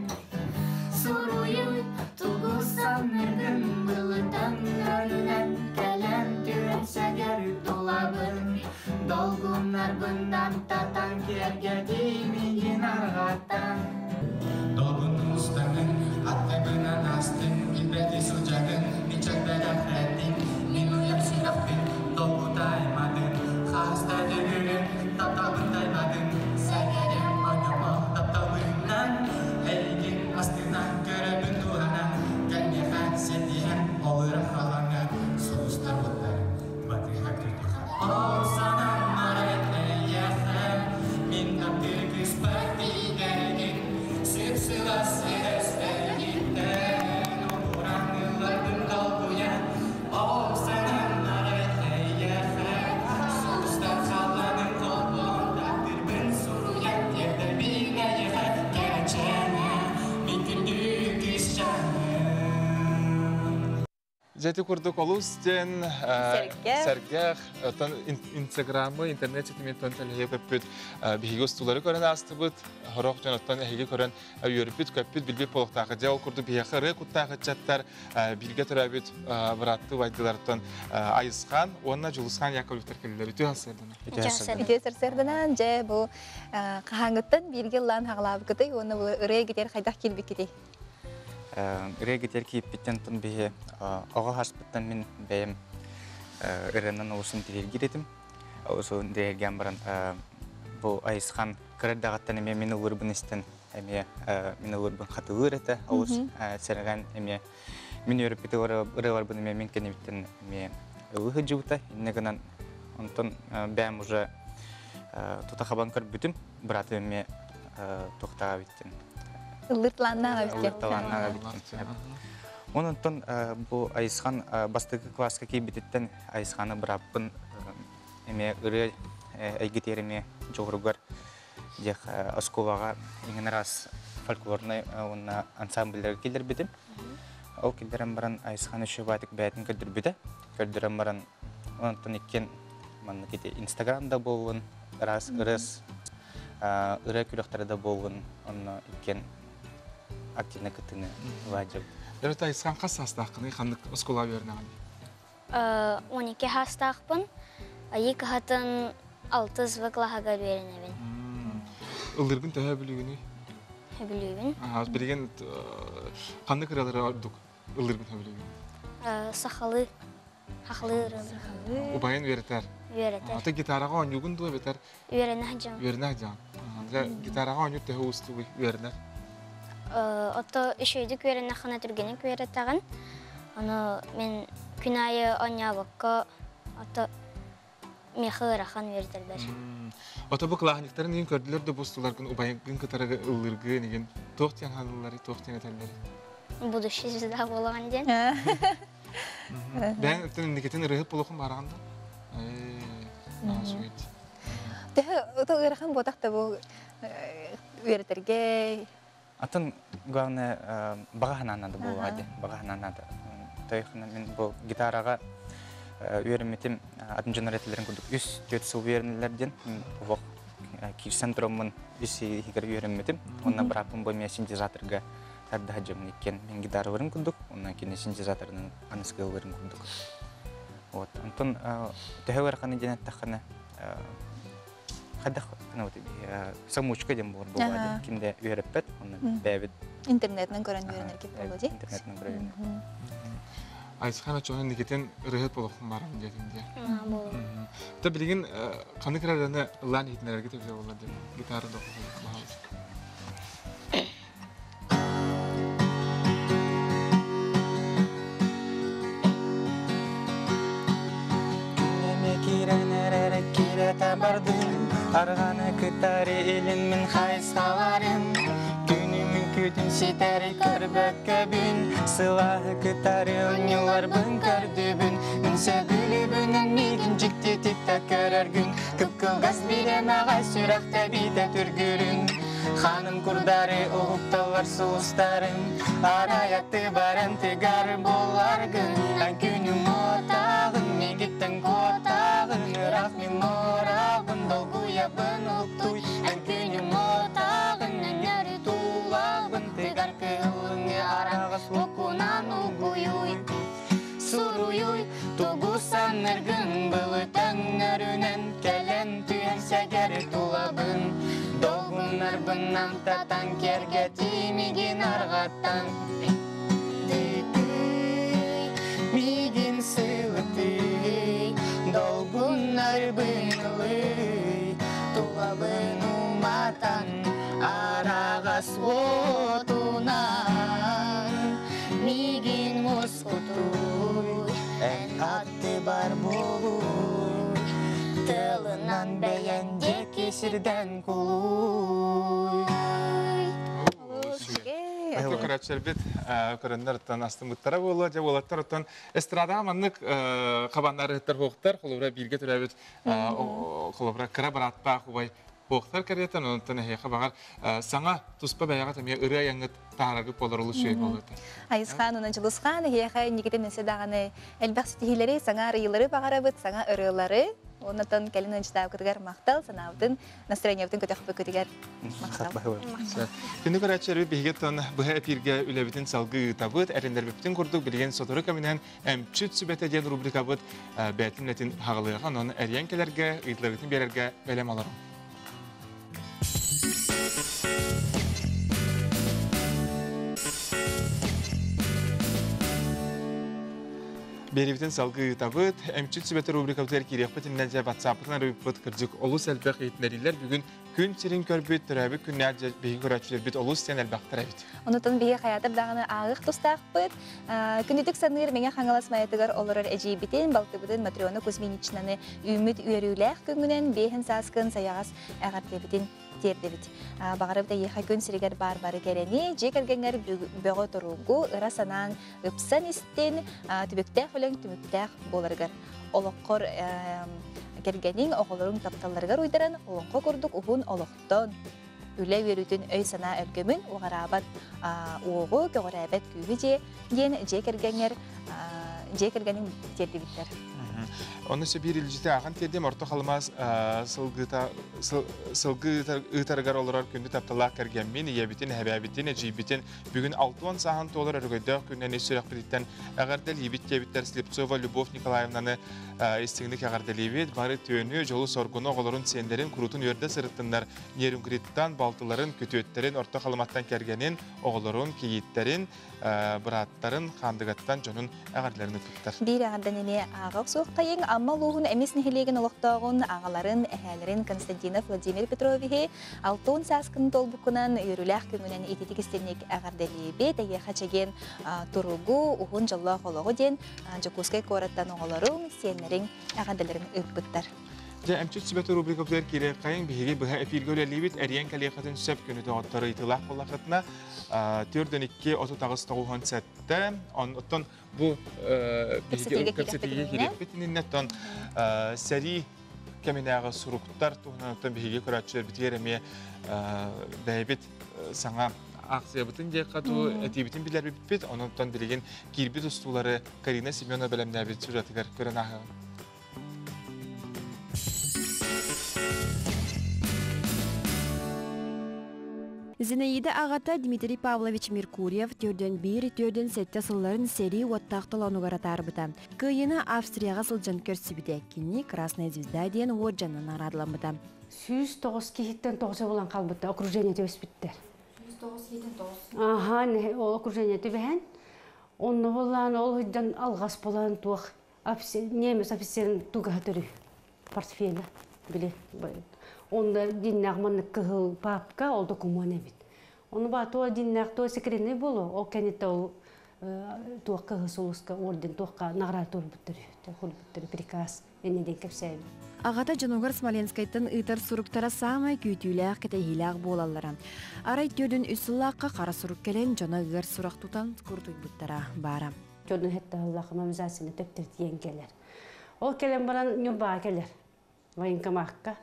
Суруйуй тугу саныыргын былытан өрүнэн кэлэн түһэн сэгэр тулабын Долгуннарбын намтатан киэргэтии миигин арҕаттан Долгун устаҥын, аттыгынан астын, билбэти сылдьагын, мичэкпэтэхрэтин, мин уйар сүрэхпин долгута аймадын, хаста төгүрүн, тапталбын тайбадын, сэгэрим ойомо тапталынан, эйигин астына көрөбүн дууһанан, кэлмиэхэ сэтиһэн олура халаҥа, сулустар уоттарын батыһа күтүхэ. Ол санаммар эйиэхэ, мин таптыыр кыыспар тиийдэргин, сып-сылаас сирэстэриттэн ууран ылларбын долгуйан, ол санаммар эйиэхэ, сулустар халлаанын холбоон таптыырбын суруйан тиэрдэрбин эйиэхэ, кэрэчээнэ, мин күндү кыысчааным. Дьэ курдук олус диэн сэргэх, оттон инстаграмы, интернет ситимин тэлэһийэ көппүт биһиги устуулары көрөн аастыбыт, хорох дьон оттон эһиги көрөн үөрбүт, көппүт, билбит буолуохтаах. Дьэ ол курдук биһиэхэ ырыа куттаах ыччаттар бииргэ төрөөбүт бырааттыы убайдылартан Айысхан уонна Дьулусхан Яковлевтар кэллилэр. Үтүө сарсыарданан. Үтүө сарсыарданан. Дьэ бу хаһааҥҥыттан бииргэ ыллаан хаҕалаабыккытый уонна бу ырыа гитер хайдах киирбиккитий? Ырыа гитер киирбиттэн тон биһи оҕо хаспыттан мин бэйэм ырыанан олусын тириэргир этим. Олусун тириэргээн баран бу Айысхан кыра эрдэҕиттэн эмиэ мин ыллыырбын истэн эмиэ мин ыллыырбын хатылыыр этэ. Олус сэргэн эмиэ мин үөрэппит ырыаларбын эмиэ мин кэннибиттэн эмиэ ылыы сылдьыбыта. Иннэ гынан онтон бэйэм уже тута хабан көрбүтүм. Быраатым эмиэ туохтаах эбиттин. Ыллыр талааннаах эбиттин. Ыллыр талааннаах эбиттин. Онон бу Айысхан бастакы класска киирбититтэн Айысханы бырааппын эмиэ ырыа эйгитиэр эмиэ дьоҕуругар Дьэх оскуолаҕа иҥин араас фольклорнай уонна ансамбльларга киллэрбитим. Ол киллэрэн баран Айысхан Үшүбаатык бэйэтин көрдөрбүтэ. Көрдөрөн баран онтон иккиэн маннык ити Инстаграм да буоллун, араас ырыас ырыа күрэхтэрэ да буоллун, онно иккиэн активно кыттыыны ылаадьабыт. Дөрөт Айысхан хас саастааххыный, ханнык оскуолаҕа үөрэнэҕиний? 12 саастаахпын. Айыы кыһатын алтыс В кылааһыгар үөрэнэбин. Ыллыыргын төһө бүлүүгүнүй? Сөбүлүүбүн. Билигин ханнык ырыалары ордук ыллыыргын сөбүлүүгүн? Сахалыы. Хахалыы ырыалары. Убайын үөрэтэр. Үөрэтэр. Ата гитараҕа оонньуугун дуо эбэтэр? Үөрэнэ сылдьабын. Үөрэнэ сылдьаҕын. Гитараҕа оонньуур төһө уустугуй үөрэнэр? Ото үчүгэйдик үөрэннэххинэ түргэнник үөрэтэҕин. Ону мин күн аайы оонньообокко ото миэхэ ыарахан үөрэтэллэр. Ото бу кылааһынньыктарын иһин көрдүлэр да бустуларгын убайгын кытары ыллыыргын игин туох диэн хаалалларый, туох диэн этэллэрий? Будущий звезда буолаҕын диэн. Бэйэҥ өттүн инникитин ырыаһыт буолуоххун баараҕын да? Ээ, Төһө ото ыарахан буотах да бу үөрэтэргэ Атын главное баҕа санаан наада буолуоҕа дии. Баҕа санаан наада. Тойхана мин бу гитараҕа үөрэммитим атын дьоннор этэллэрин курдук үс түөрт сыл үөрэнэллэр диэн олох киирсэн тураммын үс иһигэр үөрэммитим. Уонна бырааппын бу эмиэ синтезаторга тардаһа дьоммун иккиэн мин гитараларым курдук, уонна кини синтезаторынан аныскыалларын курдук. Вот. Онтон төһө ыараханы диэн эттэххинэ хайдах самоучка диэн буолар буолуо ким да үөрэппэт онно бэйэбит интернетинэн көрөн үөрэнэргит буолуо дии интернетинэн көрөн Айсхан очоһун никитин ырыһыт болохун барам диэтин диэ. Та билигин ханнык ырыаны ыллаан иһитинэрэргит эбитэ буолла диэн гитара доҕуһуол Күннэме киирэн эрэрэ киирэтэ бардым Арҕаны кытары илин мин хайысхаларым Күнүмүн күтүн ситэри көрбөккөбүн Сылааһы кытары оонньууларбын көрдүбүн Мин сөбүлүүбүнэн миигин дьиктитик да көрөргүн Кып-кылгас бириэмэҕэ сүрэх тэбиитэ түргүрүн Ханым курдары уһукталлар сулустарым Арай аты баран тыгар буоларгын Эн күнүм уотаҕын миигиттэн куотаҕын Ыраах мин муорабын долгуйабын уһуктуй Эн күнүм уотаҕын өннөрү туулабын Тыгар кыһылыҥы араҕас лукунан угуйуй Суруйуй тугу санныргын былыт өҥнөрүнэн кэлэн түһэн сэгэр тулабын Долгуннарбын намтатан киэргэтии мигин арҕаттан Тыытый, миигин сылытый, долгуннарбын ылый, тулабын уматан араҕас уотунан миигин мускутуй, эн аттыбар буолуй, тылынан бэйэн диэки сирдэн кулуй. Көрөөччүлэрбит көрөннөр оттон астыммыттара буолуо. Дьэ уолаттар оттон эстрадаҕа маннык хабаннарыһыттар хуохтар, холобура бииргэ төрөөбүт холобура кыра бырааттаах убай хуохтар кэриэтэн, онтон эһиэхэ баҕар саҥа туспа бэйэҕит эмиэ ырыа айаҥҥыт таһаараргыт буолар олус үчүгэй буолуо этэ. Айысхан уонна Дьулусхан эһиэхэ инникитин өссө даҕаны элбэх ситиһиилэри, саҥа арыйыылары баҕарабыт, саҥа ырыалары уоннатан кэлин ыалдьытаабыкытыгар махтал, санаабытын, настроениябытын көтөхпүккүтүгэр махтал. Күндү көрөөччүлэрбит биһиги оттон быһа эпииргэ үлэбитин салгыы ыытабыт. Эрэннэрбиппитин курдук билигин сотору кэминэн Эмчит сүбэтэ диэн рубрикабыт бэйэтин үлэтин хаҕылыаҕа. Онон эрийэн кэлэргэ, ыйытыларгытын биэрэргэ бэлэм олоруҥ. Биэриибитин салгыы ыытабыт. Эмчит сүбэтэ рубрикабытыгар киириэхпит иннинэ дьэ ватсаппытын арыйбыппыт кырдьык олус элбэх иһитиннэриилэр бүгүн күн сирин көрбүт, төрөөбүт күннээх дьэ биһиги көрөөччүлэрбит олус диэн элбэхтэр эбит. Онутун биһиги хайаатар даҕаны ааҕыах тустаахпыт. Күнүтүк саныыр Мэҥэ Хаҥалас Майатыгар олорор эдьиийбитин, балтыбытын Матрена Кузьминичнаны үүммүт үөрүүлээх күҥҥүнэн биэһин сааскын сайаҕас эҕэрдэбитин тиэрдэбит. Баҕарабыт эйиэхэ күн сиригэр баар бары кэрэни, дьиэ кэргэҥҥэр бөҕө туругу, ыра санааҥ ыпсан истин, түбүктээх үлэҥ түмүктээх буоларыгар олоххор Кэргэниҥ, оҕолоруҥ тапталларыгар уйдаран, олоҥхо курдук уһун олохтон, үлэ үөрүүтүн өй-санаа өлгөмүн уҕараабат уоҕу, көҕүрээбэт күүһү дьиэ диэн дьиэ кэргэҥҥэр дьиэ кэргэниҥ тиэрдибиттэр. Ону сөбиир илдьити аахан тиэрдим орто халымаас сылгыта сылгы ыытарыгар олорор күндү тапталаах кэргэммин, ийэбитин, эһэбээбитин, эдьиийбитин бүгүн 60 сааһын туолар өрөгөйдөөх күннэн ис сүрэхпититтэн эҕэрдэлиибит диэбиттэр Слепцова Любовь Николаевнаны истиҥник эҕэрдэлиибит. Бары түөнү, дьолу-соргуну оҕолорун, сиэннэрин куруутун үөрдэ сырыттыннар. Нерюнгриттан балтыларын, күтүөттэрин, орто халыматтан кэргэнин, оҕолорун, кийииттэрин, бырааттарын, Хаандыгаттан дьонун эҕэрдэлэрин ыппыттар. Биир эҕэрдэн эмиэ ааҕа охсуоххайыҥ Амма улууһун Эмис нэһилиэгин олохтооҕун аҕаларын, эһээлэрин Константинов Владимир Петровиһи 60 сааскын туолбуккунан үөрүүлээх күҥүнэн ититик истинник эҕэрдэлиибит. Эйиэхэ чэгиэн туругу, уһун дьоллоох олоҕу диэн Дьокуускай куораттан оҕолоруҥ, сиэннэриҥ эҕэрдэлэрин ыыппыттар. Дьэ, эмчит сүбэтэ рубрикабытыгар киириэххэйиҥ. Биһиги быһа эфиргэ үлэлиибит. Эриэн кэлиэххитин сөп күнү доҕоттор ыйытыылаах буоллаххытына, 4-2 38 97. Оттон бу биһиги кэпсэтиигэ киириэхпит иннинэ, оттон сэрии кэминээҕи суруктар туһунан оттон биһиги көрөөччүлэрбитигэр эмиэ бэйэбит саҥа акциябытын диэххэ дуу, этиибитин билэрбиппит. Онон билигин киирбит устуулары Карина Семенова бэлэмнээбит сюжетыгар көрөн ааһыаҕыҥ. Зинаида аҕата Дмитрий Павлович Меркурьев төрдөн биир төрдөн сэттэ сылларын сэрии уоттаах толоонугар атаарбыта. Кыайыыны Австрияҕа сылдьан көрсүбүтэ. Кини Красная звезда диэн уордьанынан наҕараадаламмыта. 109 киһиттэн тоҕуса булан хаалбыта, окружение түбэспиттэр. 109 киһиттэн тоҕус. Аха, ол окружение түбэһэн, онно булан ол сылдьан алҕас булан туох немец офицерин тугаһа төрү портфеля били онно диннээх маннык кыһыл папка ол докумуон эбит ону ба туо диннээх туо секретный болу ол кэнниттэ ол туох кыһыл сулуска орден туохха награда туорбуттар хурбуттар приказ эннеден кэпсээбит Аҕата дьонугар Смоленскайтан ыытар суруктара саамай күүтүүлээх, кэтэһиилээх буолаллара. Арай төрдүн үс сыллаахха хара сурук кэлэн, дьоно ыар сурах тутан курутуйбуттара баара. Дьонун хеттаһыллаах мобилизацияны төптөртүйэн кэлэр. Ол кэлэн баран Ньурбаҕа кэлэр военкомакка.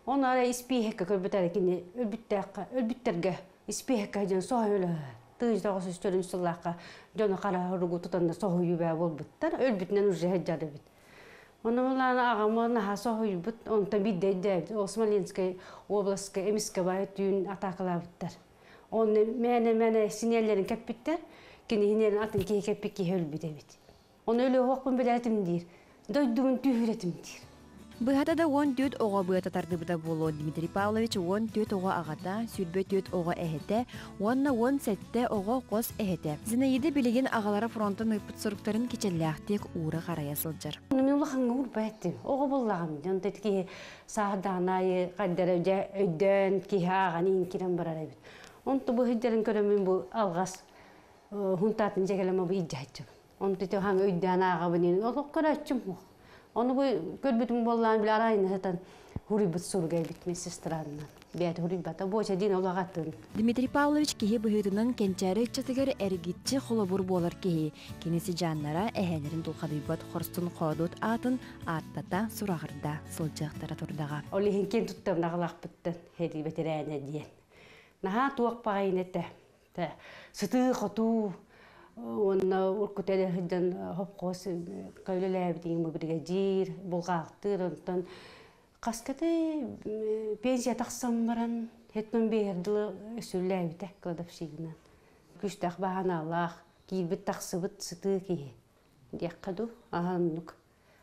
Оны ара испииһэккэ көрбүтэр кини өлбүттээххэ өлбүттэргэ испииһэккэ дьон соһуйулаһа тыыж тоҕус төрүн сыллаахха дьону хара ругу тутанна соһуйуу бээ буолбуттар өлбүтүнэн уже сылдьар эбит. Оны булаана аҕам наһаа соһуйбут онтон биирдэ өйдөөбүт ол Смоленскай областка эмискэ бай түүн атаакалаабыттар. Онно мээнэ-мээнэ синиэллэрин кэппиттэр, кини синиэлин атын киһи кэппит киһи өлбүт эбит. Ону өлүөхпүн билээтим диир, дойдубун түһүрэтим диир. Быһата да 14 оҕо быата тардыбыта буолуо Дмитрий Павлович 14 оҕо аҕата, 24 оҕо эһэтэ уонна 17 оҕо хос эһэтэ. Зинаида билигин аҕалара фронтан ыыппыт суруктарын кичэллээхтик уура харайа сылдьар. Мин улахаҥҥа уурбат этим. Оҕо буоллаҕым. Дьон киһи сааһдаан аайы хайдара дьэ өйдөөн киһи ааҕан иҥкирэн барар эбит. Онту бу сылдьарын көрөммүн бу алҕас хунтаатын дьэ кэлэн бу илдьэ Онту ити хаҥ өйдөөн ааҕабын иин олох көрөөччүм суох. Ону бу көрбүтүм буоллаан били арайына сытан хуруйбут суруга эбит медсестраннан. Бэйэтэ хуруйбата буоча диин олох атын. Дмитрий Павлович киһи быһыытынан кэнчээри ыччатыгар эргиччи холобур буолар киһи. Кини сыдьааннара эһээлэрин тулхадыйбат хорсун хоодуот аатын ааттата, сураҕырда сылдьыахтара турдаҕа. Ол иһин киэн туттабын аҕалаахпыттан сэрии бэтэрээнэ диэн. Наһаа туох баҕайын этэ. Сытыы-хотуу уонна уруккута эрэ сылдьан хопхуос үлэлээбитин биригэдьиир, булгаахтыыр, онтон хаскаты пенсия тахсан баран хеттон биэһэр дылы өссүллээбитэ кладовщигынан. Күүстээх баһанаалаах, киирбит тахсыбыт сытыы киһи диэххэ дуу, аһаннык.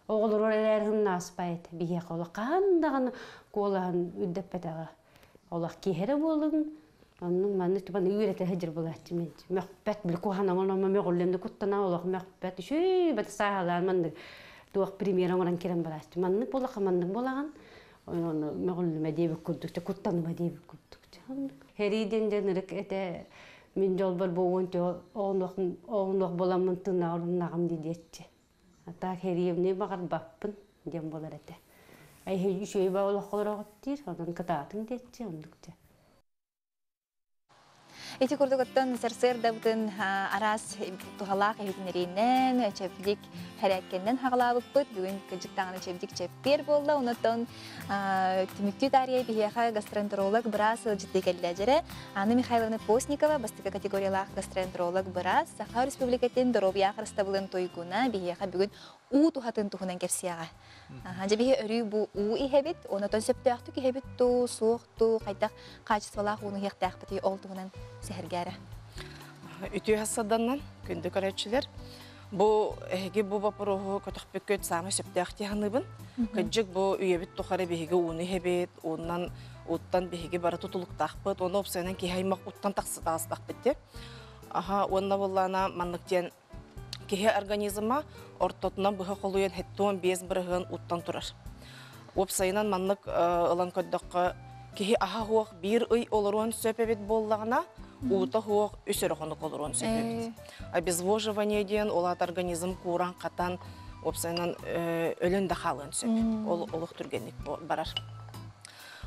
Оҕолорор эрээр һымнааспайт биһиэхэ олох хаһан даҕаны куолаһын үрдэппэтэҕэ. Олох киһи эрэ буолуҥ, оннук маннык тупан үөрэтэ сылдьар буолааччы мен мөхпөт били куһаҕан оҥономо мөҕүллэн да куттана олох мөхпөт үчүгэй бата сааһылаан маннык туох пример оҥорон киирэн барааччы маннык буоллахха маннык буолаҕын ону мөҕүллүмэ диэбит курдук куттаныма диэбит курдук Хэрии диэн дьэ ынырык этэ мин дьолбор бу уон оҕонох буоламмын тыыннаҕар умнаҕым дии диэччи А так хэриевни баҕарбаппын диэн буолар этэ. Эһиги үчүгэй баҕа олоххо олороҕут диир, онон кытаатыҥ диэччи оннук дьэ. Ити курдук оттон сарсыардабытын араас туһалаах иһитиннэриинэн, чэбдик хэрээккэннэн хаҕалаабыппыт. Бүгүн кыдьыктаҕына чэбдик чэппиэр буолла. Онотон түмүктүү таарыйа биһиэхэ гастроэнтеролог быраас ыалдьыттыы кэллэ дьэрэ. Анна Михайловна Постникова бастакы категориялаах гастроэнтеролог быраас, Саха Республикатын доруобуйа харыстабылын туйгуна биһиэхэ бүгүн уу туһатын туһунан кэпсиэҕэ. Дьэ биһи өрүү бу уу иһэбит, онотон сөптөөхтүк иһэбит туу, суох туу, хайдах хаачыстыбалаах ууну иһиэхтээхпитий ол туһунан сэһэргээрэ. Үтүө хассаданнан күндү көрөөччүлэр, бу эһиги бу боппуруоһу көтөхпүккүт саамай сөптөөх дии саныыбын. Кырдьык бу үйэбит тухары биһиги ууну иһэбит, ууннан ууттан биһиги бары тутулуктаахпыт, уонна уопсайынан киһи аймах уттан тахсытаҕастахпыт диye. Аха, уонна буоллаана маннык диэн киһи организма ортотунан быһа холуйан 75% уттан турар. Уопсайынан маннык ылан көрдөххө, киһи аһа хуох биир ый олоруон сөп эбит буоллаҕына, уута хуох үс өрө хонук олоруон сөп эбит. Обезвоживание диэн ол аата организм кууран хатан уопсайынан өлөн да хаалыан сөп. Ол олох түргэнник барар.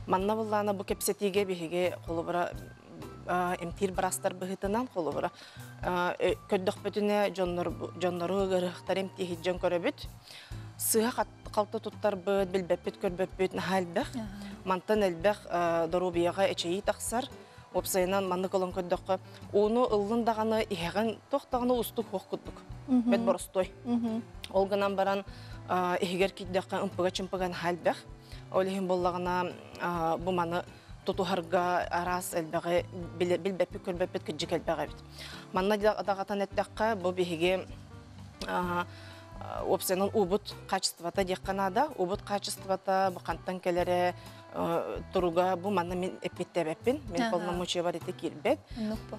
Манна буллаана бу кэпсэтиигэ биһиги холобура эмтиир быраастар быһыытынан холобура көрдөхпүтүнэ дьоннору ыарыһахтар эмтииһит дьон көрөбүт. Сыыһа халты туттарбыт, билбэппит, көрбөппүт наһаа элбэх. Мантан элбэх доруобуйаҕа эчэйии тахсар. Уопсайынан маннык ылан көрдөххө, ууну ыллын даҕаны иһэҕин туох даҕаны устук хуох курдук. Бэт боростуой. Ол гынан баран иһигэр киирдэххэ ымпыга-чымпыга наһаа элбэх. Ол иһин буоллаҕына бу маны тутуһарга араас элбэҕи билбэппит көрбөппүт кырдьык элбэх эбит. Манна даҕатан эттэххэ, бу биһиги уопсайынан уубут качествота диэххэ наада. Уубут качествота бу хантан кэлэрэ туруга бу манна мин эппиттээбэппин. Мин полномочиябар ити киирбэт.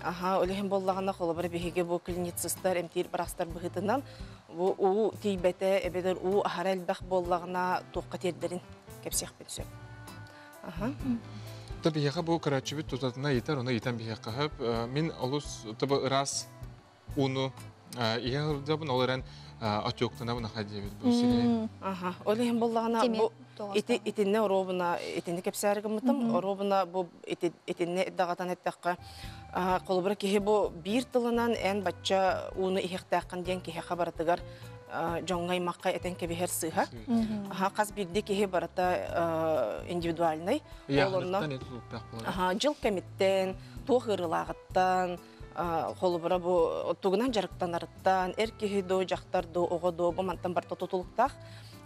Аха, ол иһин буоллаҕына холобура биһиги бу клиницистар, эмтиир быраастар быһыытынан бу уу тиийбэтэ эбэтэр уу аһара элбэх буоллаҕына туохха тиэрдэрин кэпсиэхпин сөп. Та биһиэхэ бу көрөөччүбүт тутатына ыйытар, ону ыйытан биһиэхэ хөп. Мин олус тобо ыраас ууну иһэ сылдьабын, ол эрэн отёктанабын аха диэбит бу сирэйим. Аха, ол иһин буллаҕына бу ити итиннэ оруобуна итинни кэпсээри гыммытым, оруобуна бу ити итиннэ даҕатан эттэххэ, холобура киһи бу биир тылынан эн бачча ууну иһиэхтээххин диэн киһиэхэ барытыгар дьоҥҥо аймахха этэн кэбиһэр сыыһа. Хас биирдии киһи барыта индивидуальнай. Ол онно дьыл кэмиттэн, туох ыарыылааҕыттан, холобура бу тугунан дьарыктанарыттан, эр киһи дуу, дьахтар дуу, оҕо дуу, бу мантан барыта тутулуктаах.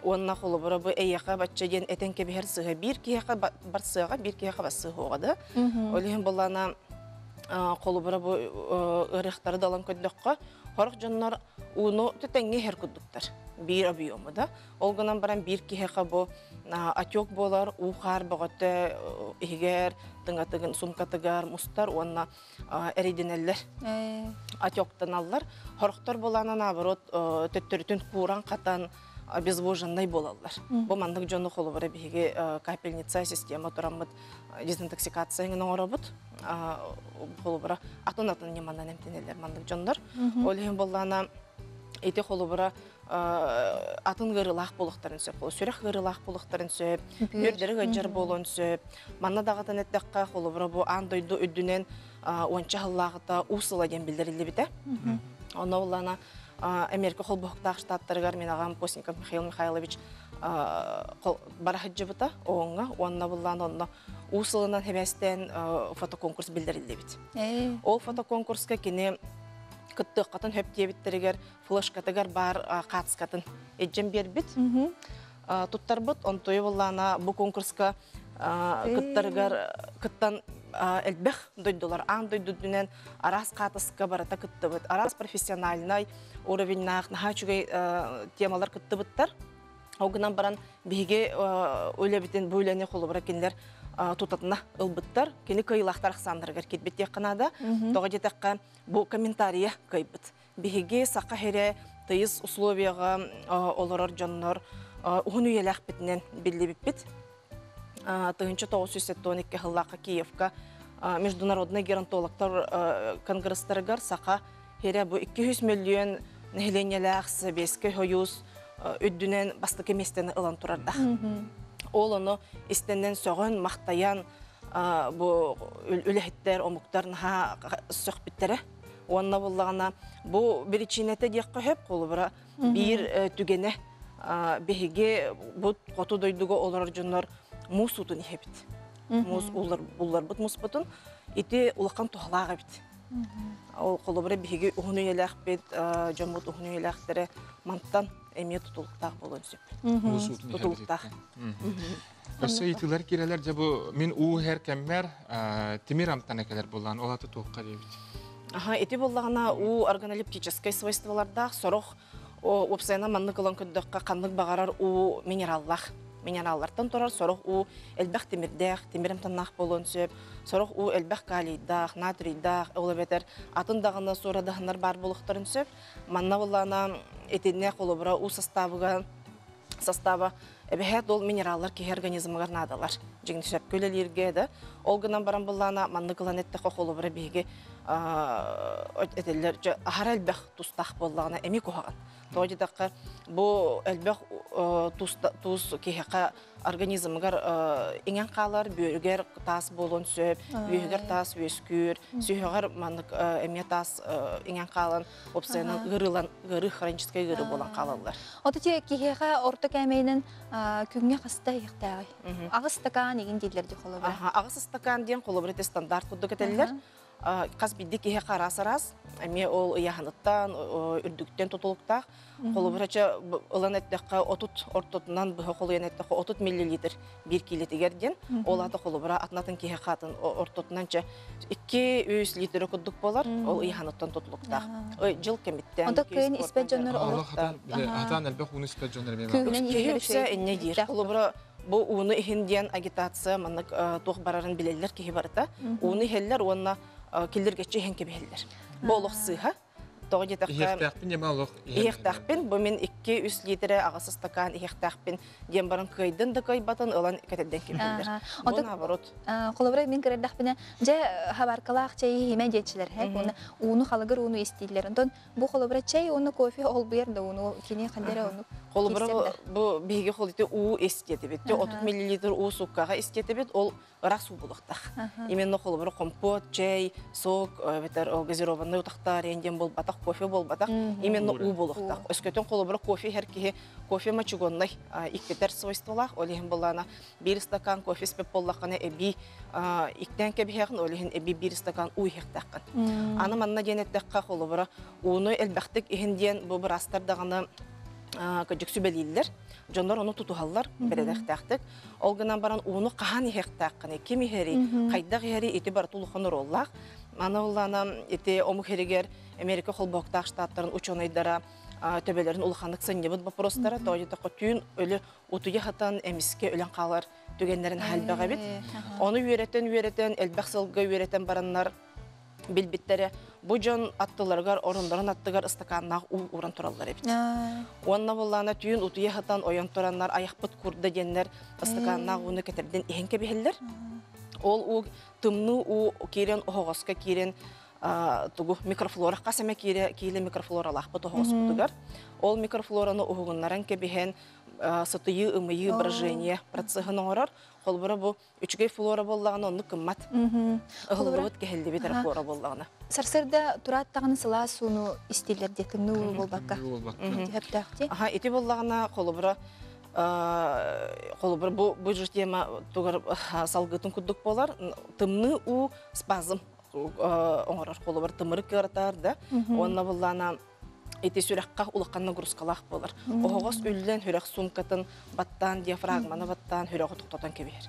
Уонна холобура бу эйиэхэ бачча диэн этэн кэбиһэр сыыһа биир киһиэхэ барсыаҕа, биир киһиэхэ барсыаҕа да. Ол иһин буллаана холобура бу ыарыахтары да ылан көрдөххө, сорох дьоннор ууну тэҥҥэ иһэр курдуктар биир объему да ол гынан баран биир киһиэхэ бу отек буолар уу хаар бөҕөтө иһигэр тыҥатыгын сумкатыгар мустар уонна эрэйдэнэллэр отектаналлар хорохтор буолаана наоборот төттөрүтүн кууран хатан обезвоженный буолаллар бу маннык дьону холобура биһиги капельница система тураммыт дезинтоксикация оҥоробут холобура атын атын ньыманан эмтэнэллэр маннык дьоннор. Ол иһин буоллаана ити холобура атын ыарыылаах буолуохтарын сөп, сүрэх ыарыылаах буолуохтарын сөп, үөрдэри ыалдьар буолуон сөп. Манна даҕатан эттэххэ, холобура бу аан дойду үрдүнэн уонча сыллааҕыта уу сыла диэн биллэриллибитэ. Онно буоллаана Америка холбоһуктаах штаттарыгар мин аҕам Постников Михаил Михайлович бара сылдьыбыта ООН-ҥа уонна буллаан онно уу сылынан хэмэстээн фотоконкурс биллэриллибит. Ол фотоконкурска кини кыттыаххатын хөп диэбиттэригэр флешкатыгар баар хаацкатын эдьэн биэрбит. Туттарбыт онтуйу буллаана бу конкурска кыттарыгар кыттан элбэх дойдулар аан дойдудунан араас хаатыска барыта кыттыбыт араас профессиональнай уровеньнаах наһаа үчүгэй темалар кыттыбыттар Ол гынан баран биһиги үлэбитин бу үлэни холобура кинилэр тутатына ылбыттар. Кини кыайыылаахтар ахсааннарыгар киирбит диэххэ наада. Тоҕо диэтэххэ бу комментария кыайбыт. Биһиги саха сирэ тыйыс условияҕа олорор дьоннор уһун үйэлээхпитинэн биллибиппит. 1972 сыллаахха Киевка международный геронтологтар конгресстарыгар саха сирэ бу 200 миллион нэһилиэнньэлээх Сэбиэскэй Сойуус үрдүнэн бастакы миэстэни ылан турардах. Ол ону истэннэн сөҕөн, махтайан, Бу үлэһиттэр, омуктар наһаа сөхпүттэрэ. Уонна буллаҕына бу биричиинэтэ диэххэ сөп, холобура биир түгэнэ биһиги бу хоту дойдуга олорор дьоннор муус уутун иһэбит. Муус булларбыт муспутун ити улахан туһалаах эбит. Ол холобура биһиги уһун үйэлээхпит, дьоммут уһун үйэлээхтэрэ мантан эмиэ тутулуктаах буолуон сөп. Тутулуктаах. Өссө ыйытыылар киирэлэр дьэ бу мин уу иһэр кэммэр тимир амтана кэлэр буоллаан ол аты туохха диэбит. Аха, ити буоллаҕына уу органолептическай свойстволардаах сорох уопсайынан маннык ылан көрдөххө ханнык баҕарар уу минераллаах. Минераллартан турар сорох уу элбэх тимирдээх, тимир амтаннаах буолуон сөп, сорох уу элбэх калийдаах, натрийдаах, ол эбэтэр атын даҕаны суорадаһыннар баар буолуохтарын сөп. Манна буоллаҕына итиннэ холобура уу састаабыга состава эбэһээт ол минераллар киһи организмыгар наадалар. Дьиҥ сөпкө үлэлииргэ да. Ол гынан баран буллаана маннык ылан эттэххэ холобура биһиги этэллэр аһара элбэх тустаах буоллаҕына эми куһаҕан. Тоҕо диэтэххэ бу элбэх туус киһиэхэ организмыгар иҥэн хаалар, бүөрүгэр таас буолуон сөп, үөһүгэр таас үөскүүр, сүһүөҕэр маннык эмиэ таас иҥэн хаалан уопсайынан ыарыылан ыарыы хроническай ыарыы буолан хаалаллар. Ото те киһиэхэ орто кээмэйинэн күҥҥэ хаста иһиэхтээҕий? Аҕыс стакан игин дииллэр ди холобура. Аҕыс стакан диэн холобура ити стандарт курдук этэллэр. Хас биирдии киһи араас араас эмиэ ол ыйааһыныттан үрдүктэн тутулуктаах. Холобура чэ ылан эттэххэ 30 ортотунан быһа холуйан эттэххэ 30 миллилитр биир киилэтигэр диэн. Ол аата холобура атын-атын киһи хаатын ортотунан чэ 2-3 литр курдук буолар. Ол ыйааһыныттан тутулуктаах. Дьыл кэмиттэн. Онто кыайын испэт дьоннор олох хатан элбэх ууну испэт дьоннор эмиэ Киһи үксэ инньэ диир. Холобура бу ууну иһин диэн агитация маннык туох барарын билэллэр киһи барыта. Ууну иһэллэр уонна киллиргэччи иһэн кэбиһэллэр. Бу олох сыыһа. Тоҕо диэтэххэ Иһиэхтээхпин диэн олох иһиэхтээхпин бу мин 2-3 литрэ аҕыс ыстакаан иһиэхтээхпин диэн баран кыайдын да кыайбатын ылан кэтэрдэн кэбиһэллэр. Бу наоборот. Холобура мин көрөрдөхпүнэ дьэ хабаркалаах чэйи иһимэ диэччилэр һэ ууну халыгыр ууну истииллэр. Онтон бу холобура чэй уонна кофе олбуйар да ууну кини хандера ону Холобура бу биһиги холити уу истиэтибит. 30 миллилитр уу суккаҕа истиэтибит. Ол ыраас уу булуохтаах. Именно холобура компот, чэй, сок, эбэтэр газированный утахтар диэн буолбатах, кофе буолбатах. Именно уу булуохтаах. Өскөтүн холобура кофе иһэр киһи кофе мочегонный иккитер свойстволаах. Ол иһин буллаана биир стакан кофе испэт буоллаххына эбии иктэн кэбиһэҕин, ол иһин эбии биир стакан уу иһиэхтээххин. Аны манна диэн эттэххэ холобура ууну элбэхтик иһин диэн бу быраастар даҕаны кыдьык сүбэлииллэр. Дьоннор ону тутуһаллар, бэрэдэхтээхтик. Ол гынан баран ууну хаһан иһиэхтээххиний, ким иһэрий, хайдах иһэрий ити барыта улахан оруоллаах. Аны улаана ити омук иһигэр Америка холбоһуктаах штаттарын учуонайдара төбөлөрүн улаханнык сынньыбыт вопростара, тоҕо түүн өлө утуйа хатан эмискэ өлөн хаалар түгэннэрин элбэх эбит. Ону үөрэтэн-үөрэтэн, элбэх сылга үөрэтэн бараннар билбиттэрэ бу дьон аттыларыгар ороннорун аттыгар ыстакааннаах уу ууран тураллар эбит. Уонна буллаана түүн утуйа хатан ойон тураннар айахпыт курда диэннэр ыстакааннаах ууну кэтэрдэн иһэн кэбиһэллэр. Ол уу тымныы уу киирэн оһоҕоско киирэн тугу микрофлора хас эмэ киирэ киилэ микрофлоралаахпыт оһоҕоспутугар. Ол микрофлораны уһугуннаран кэбиһэн сытыйыы ымыйыы брожение процеһын оҥорор. Холобура бу үчүгэй флора буоллаҕына оннук кыммат. Ыһыллыбыт кэһиллибит эрэ флора буоллаҕына. Сарсыарда тураат даҕаны сылаас ууну истииллэр диэ тымныы уу буолбакка. Сөптөөх Аха ити буоллаҕына холобура холобура бу бу тема тугар салгытын курдук буолар. Тымныы уу спазм оҥорор холобур тымыры кыаратар да. Уонна буоллаана ити сүрэххэ улахан нагрузкалаах буолар. Оһоҕос үллэн сүрэх сумкатын баттаан, диафрагманы баттаан сүрэҕи тохтотон кэбиһэр.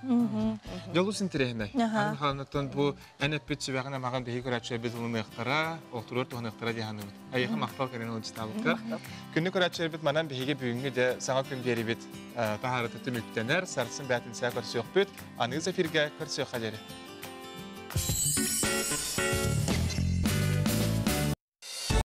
Дьолус интэриэһинэй. Аны хаанаттан бу эн эппит сүбэҕин амаҕын биһи көрөөччүлэрбит ылыныахтара, олтуруор туһаныахтара дии саныыбыт. Эйиэхэ махтал кэлэн ылдьытаабыкка. Күндү көрөөччүлэрбит манан биһиги бүгүҥҥү дьэ саҥа күн биэрибит таһаарыта түмүктэнэр. Сарсын бээтинсэ көрсүөхпүт. Аныгыс эфиргэ көрсүөххэ диэри.